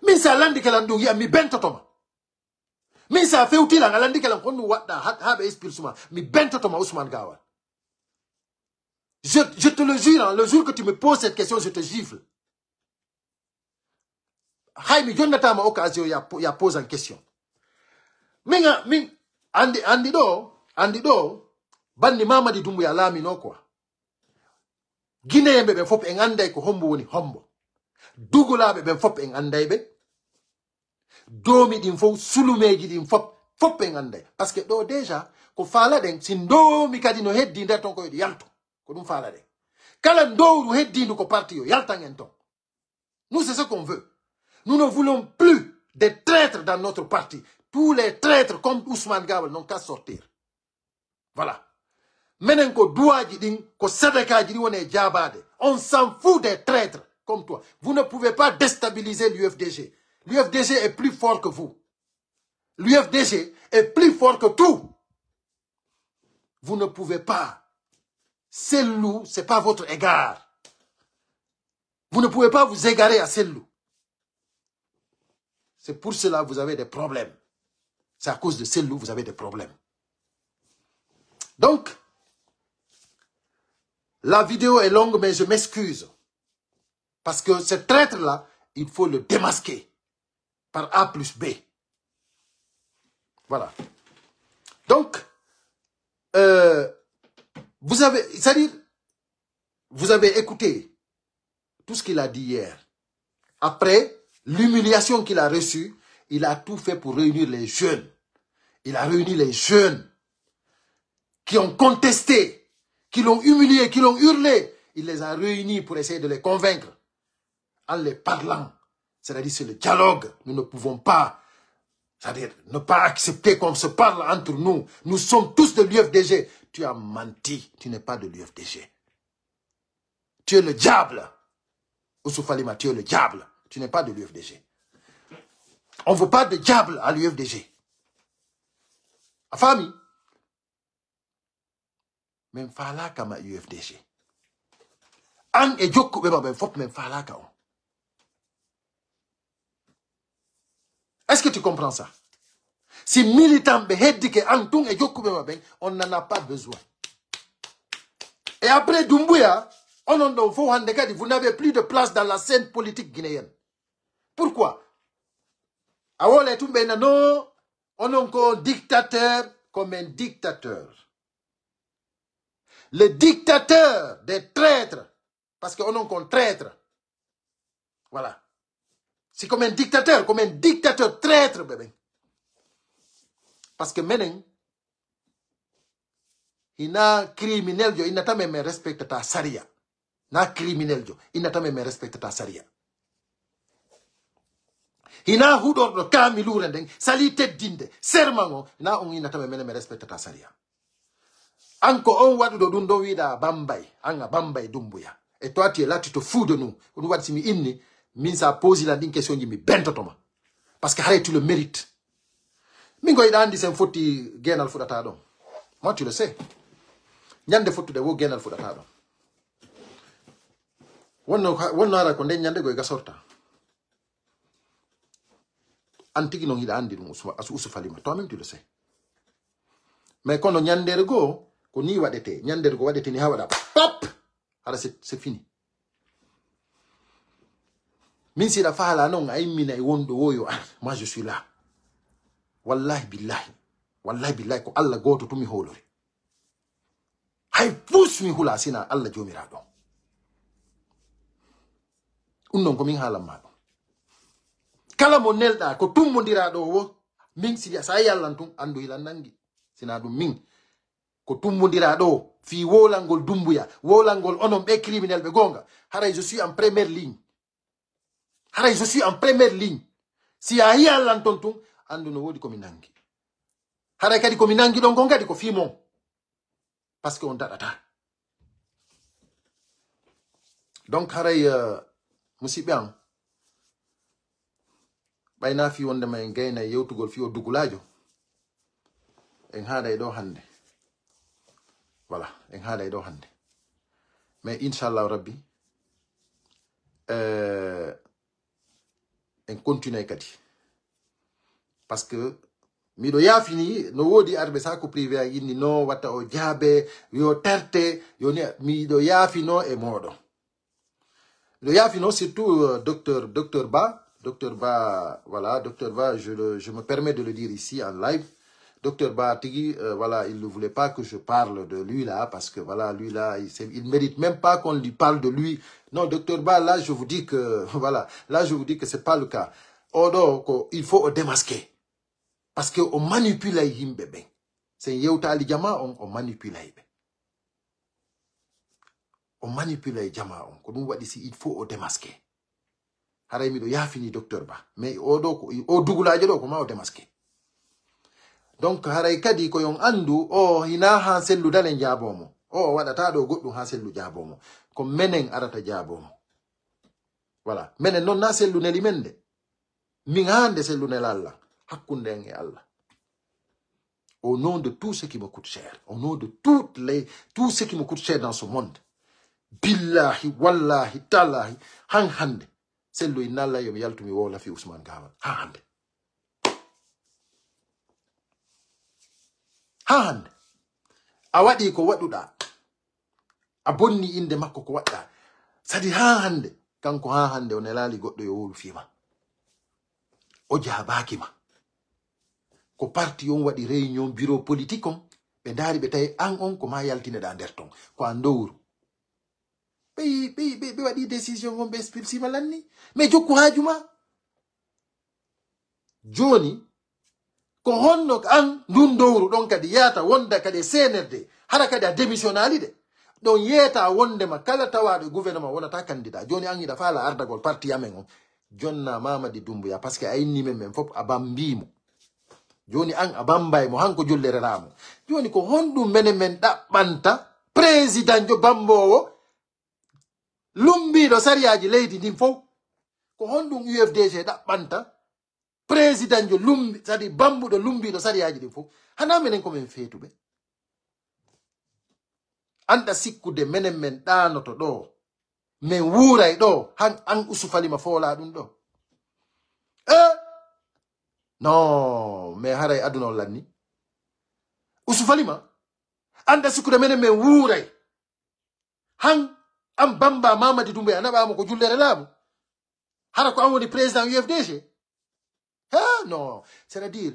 mais ça l'a dit que l'a dit, mi bentotoma. Mais ça fait outil, la l'a dit que l'a dit, qu'on nous a, ha, ha, expulse moi. Mi bentotoma Ousmane Gawal. Je, je te le jure, hein, le jour que tu me poses cette question, je te gifle. Hay mi jonnataama occasion ya, ya pose en question. Min, a- min, andi, andi ɗo, andi ɗo, banni Mamadi Doumbouya laamino quoi. Guinéen ɓe ɓen fof en anday ko hombo woni hombo. Dugulaaɓe ɓen fof en anday ɓe. Doomi ɗin fof, sulumeeji ɗin fof, fof en anday. Parce que ɗo déjà, ko faalaɗen, si ndoomi kadi no heddi nder ton ko yo ɗi yaltu. Ko ɗum faalaɗen. Kala ndowru heddiindu ko parti yo yaltan en ton. Nous, c'est ce qu'on veut. Nous ne voulons plus des traîtres dans notre parti. Tous les traîtres comme Ousmane Gawal n'ont qu'à sortir. Voilà. Menen ko duwaaji ɗin, ko sadakaaji ɗin woni e jaabaade. On s'en fout des traîtres comme toi. Vous ne pouvez pas déstabiliser l'U F D G. L'U F D G est plus fort que vous. L'U F D G est plus fort que tout. Vous ne pouvez pas Sellu, c'est pas votre égard. Vous ne pouvez pas vous égarer à Sellu. C'est pour cela que vous avez des problèmes. C'est à cause de Sellu que vous avez des problèmes. Donc, la vidéo est longue, mais je m'excuse. Parce que ce traître-là, il faut le démasquer par A plus B. Voilà. Donc, euh, vous avez, c'est-à-dire, vous avez écouté tout ce qu'il a dit hier. Après l'humiliation qu'il a reçue, il a tout fait pour réunir les jeunes. Il a réuni les jeunes qui ont contesté, qui l'ont humilié, qui l'ont hurlé. Il les a réunis pour essayer de les convaincre en les parlant. C'est-à-dire, c'est le dialogue. Nous ne pouvons pas, c'est-à-dire, ne pas accepter qu'on se parle entre nous. Nous sommes tous de l'U F D G. Tu as menti. Tu n'es pas de l'U F D G. Tu es le diable. Oussouf Alima, tu es le diable. Tu n'es pas de l'U F D G. On ne veut pas de diable à l'U F D G. A faami? Min faalaaka ma U F D G. An e jokkuɓe ma ɓen fof min faalaaka on. Est-ce que tu comprends ça? Si militant ɓe heddike an tun e jokkuɓe ma ɓen, on n'en a pas besoin. Et après Doumbouya, onon ɗon fof hannde kadi, vous n'avez plus de place dans la scène politique guinéenne. Pourquoi? A wole tun ɓe na non, onon ko dictateur, comme un dictateur. Le dictateur des traîtres. Parce que onon ko traître. Voilà. C'est comme un dictateur, comme un dictateur traître, bébé. Parce que menen, hina criminel jo, innata men, men respectata sariya. Na criminel jo, innata men, men respectata sariya. Hina huɗorɗo kaamiluure nden, sali teddinde, serman o, na on innata men, men, men respectata sariya. An ko on waɗuɗo ɗum ɗon wiɗa Bambay, an a Bambay Dumbuya. Et toi, tu es là, tu te fous de nous. Ko ɗum waɗi si mi inni, min sa posi lan ɗin question ji, mi bentoto ma. Parce que haray tu le mérites. Min ko hiɗa andi sen fotti geenal fuɗata ɗon. Moi, tu le sais. Ñande fottude wo geenal fuɗata ɗon. Wonno, wonno hara ko nden ñande goy gasorta. An tigi non hiɗa andi ɗum, Ousma-, Asu-, Oussouf Alima. Toi-même, tu le sais. Mais kono ñandere goo, ko ni waɗete. Ñandere goo waɗete ni ha waɗa pap! Hara c'est, c'est fini. Min siɗa faala non, a immina e wonɗo wo yo ar. Moi, je suis là. Wallahi billahi. Wallahi billahi, ko Allah gooto tun mi hoolori. Hay fus mi hula sina Allah joomiraaɗo. Ɗum non ko min haalan ma ɗum. Kala mo nelɗa ko tummondiraaɗo wo, min si sa yalan tun, andu hilan nangi. Sina ɗum min. Ko tummondiraaɗo wo, fii wowlangol Dumbuya, wowlangol onon ɓe criminel ɓe goonga. Haray je suis en première ligne. Haray je suis en première ligne. Si a yi'an lan ton tun, andu no woodi ko mi nangi. Haray kadi ko mi nangi ɗon kon kadi ko fii mon. Parce que on daɗata. Donc haray, euh, musidɓe am, ɓay na fii wondema en gaynay yewtugol fii o dugulaajo. En haaɗay ɗo hannde. Voilà, en haaɗay ɗo hannde. Mais inchallahu rabbi, euh, en continue kadi. Parce que miɗo yaafini, no woodi arɓe sa ko privé an inni no watta o jaabe, yo terte, yo ni, miɗo yaafino e mooɗon. Miɗo yaafino surtout, euh, docteur, docteur Ba, docteur Ba, voilà, docteur Ba, je le, je me permets de le dire ici en live. Docteur Ba tigi, euh, voilà, il ne voulait pas que je parle de lui là, parce que voilà, lui là, il, c'est- il mérite même pas qu'on lui parle de lui. Non, docteur Ba, là, je vous dis que, voilà, là, je vous dis que c'est pas le cas. Oɗo, ko, il faut o démasquer. Parce que o manipulay yimɓe ɓen. Sen yewtali jama on, o manipulay ɓe. O manipulay jama on. Ko ɗum waɗi si il faut o démasquer. Haray miɗo yaafini docteur Ba. Mais o ɗo ko, o dugulaajo ɗo ko ma o démasquer. Donc haray kadi ko yon andu o hina ha sellu dale jaabo mo. O, o waɗata ɗo goɗɗum ha sellu jaabo mo. Ko menen arata jaabo mo. Voilà. Menen non na sellu neli men de. Min hande sellu nela Allah. Hakkunde en e Allah. Au nom de tout ce qui me coûte cher, au nom de toutes les, tout ce qui me coûte cher dans ce monde, billahi, wallahi, tallahi, han hande, sello inna Allah, yo mi yaltu mi wowla fii Usman Gawal. Han hande. Han hande. A waɗi ko waɗuɗaa. A bonni innde makko ko waɗɗaa. Sadi haa hannde, kanko haa hannde o nelaali goɗɗo yo wowlu fii ma. O jaabaaki ma. Ko parti on waɗi réunion bureau politique on, ɓe ndaari ɓe tawi an on ko maa yaltineɗaa nder ton. Ko a ndowru. Ɓe, ɓe, ɓe, ɓe waɗi décision on, ɓe expulsi ma lanni. Mais jokku haaju ma. Jooni, ko honno an ndun dowru ɗon kadi yaata wonda kadi e C N R D, hara kadi a démissionnaali de. Ɗon yeeta wondema kala tawaaɗo e gouvernement wonata candidat. Jooni an hiɗa faala ardagol parti amen on. Jonna Mamadi Doumbouya, parce que a inni men men fof a bambii mo. Jooni an a bambay mo, hanko jullere laamu. Jooni ko honɗum menen men ɗaɓɓanta président jo bamboowo lumbiiɗo sariyaaji leydi ndin fof? Ko honɗum U F D G ɗaɓɓanta président jo lumbi, c'est-à-dire bambuɗo lumbiiɗo sariyaaji ɗin fof? Hanaa menen ko men feetuɓe? Anɗa sikkude menen men ɗaanoto ɗoo, men wuuray ɗoo, han an Usufalima foolaa ɗum ɗoo? Eh? Non, mais haray aduna on lanni. Usufalima, anɗa sikkude menen men wuuray? Han an bamba Mamadi Doumbouya a naɓaama ko jullere laamu? Hara ko an woni président U F D G? Ha, non. C'est-à-dire,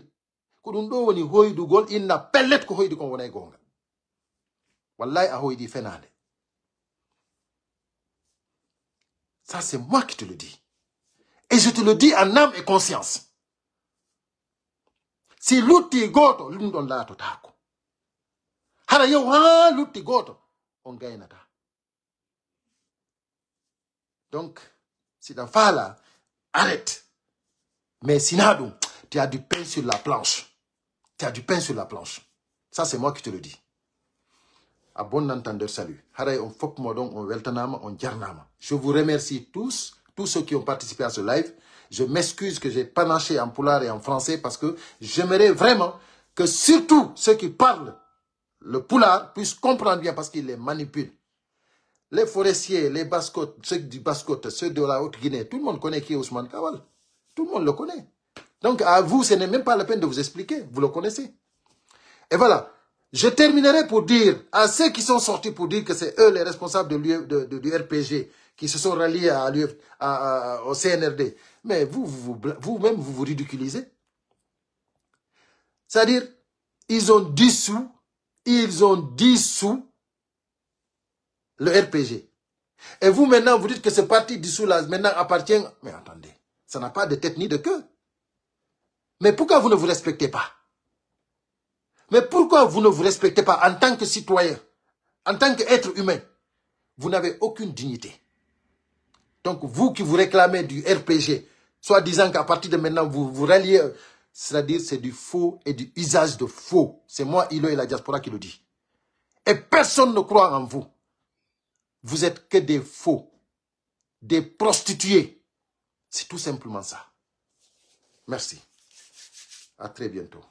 ko ɗum ɗoo woni hoydugol, inna pellet ko hoydi kon wonay goonga. Wallahi a hoydi fenaande. Ça, c'est moi qui te le dis. Et je te le dis en âme et conscience. Si lutti gooto, ɗum ɗon laatotaako. Hara yow haa lutti gooto, on gaynataa. Donc, si ɗa faala, arrête. Mais si na ɗum, tu as du pain sur la planche. Tu as du pain sur la planche. Ça, c'est moi qui te le dis. A bonnantan nder salut. Haray on fof moɗon, on weltanaama, on jarnaama. Je vous remercie tous, tous ceux qui ont participé à ce live. Je m'excuse que j'ai panaché en pulaar et en français parce que j'aimerais vraiment que surtout ceux qui parlent le pulaar puissent comprendre bien parce qu'ils les manipulent. Les forestiers, les Basse-Côte, ceux du Basse-Côte, ceux de la Haute-Guinée, tout le monde connaît qui est Ousmane Kawal. Tout le monde le connaît. Donc, à vous, ce n'est même pas la peine de vous expliquer. Vous le connaissez. Et voilà. Je terminerai pour dire à ceux qui sont sortis pour dire que c'est eux les responsables de l'U F, de, de, du R P G, qui se sont ralliés à l'U F, à, à, au C N R D. Mais vous, vous, vous bla-, vous-même, vous vous ridiculisez. C'est-à-dire, ils ont dissous, ils ont dissous le R P G. Et vous, maintenant, vous dites que ce parti dissous-là, maintenant, appartient. Mais attendez, ça n'a pas de tête ni de queue. Mais pourquoi vous ne vous respectez pas? Mais pourquoi vous ne vous respectez pas en tant que citoyen, en tant qu'être humain? Vous n'avez aucune dignité. Donc, vous qui vous réclamez du R P G, soi-disant qu'à partir de maintenant, vous vous ralliez, euh, c'est-à-dire c'est du faux et du usage de faux. C'est moi, Ilo et la diaspora qui le dit. Et personne ne croit en vous. Vous êtes que des faux, des prostituées. C'est tout simplement ça. Merci. À très bientôt.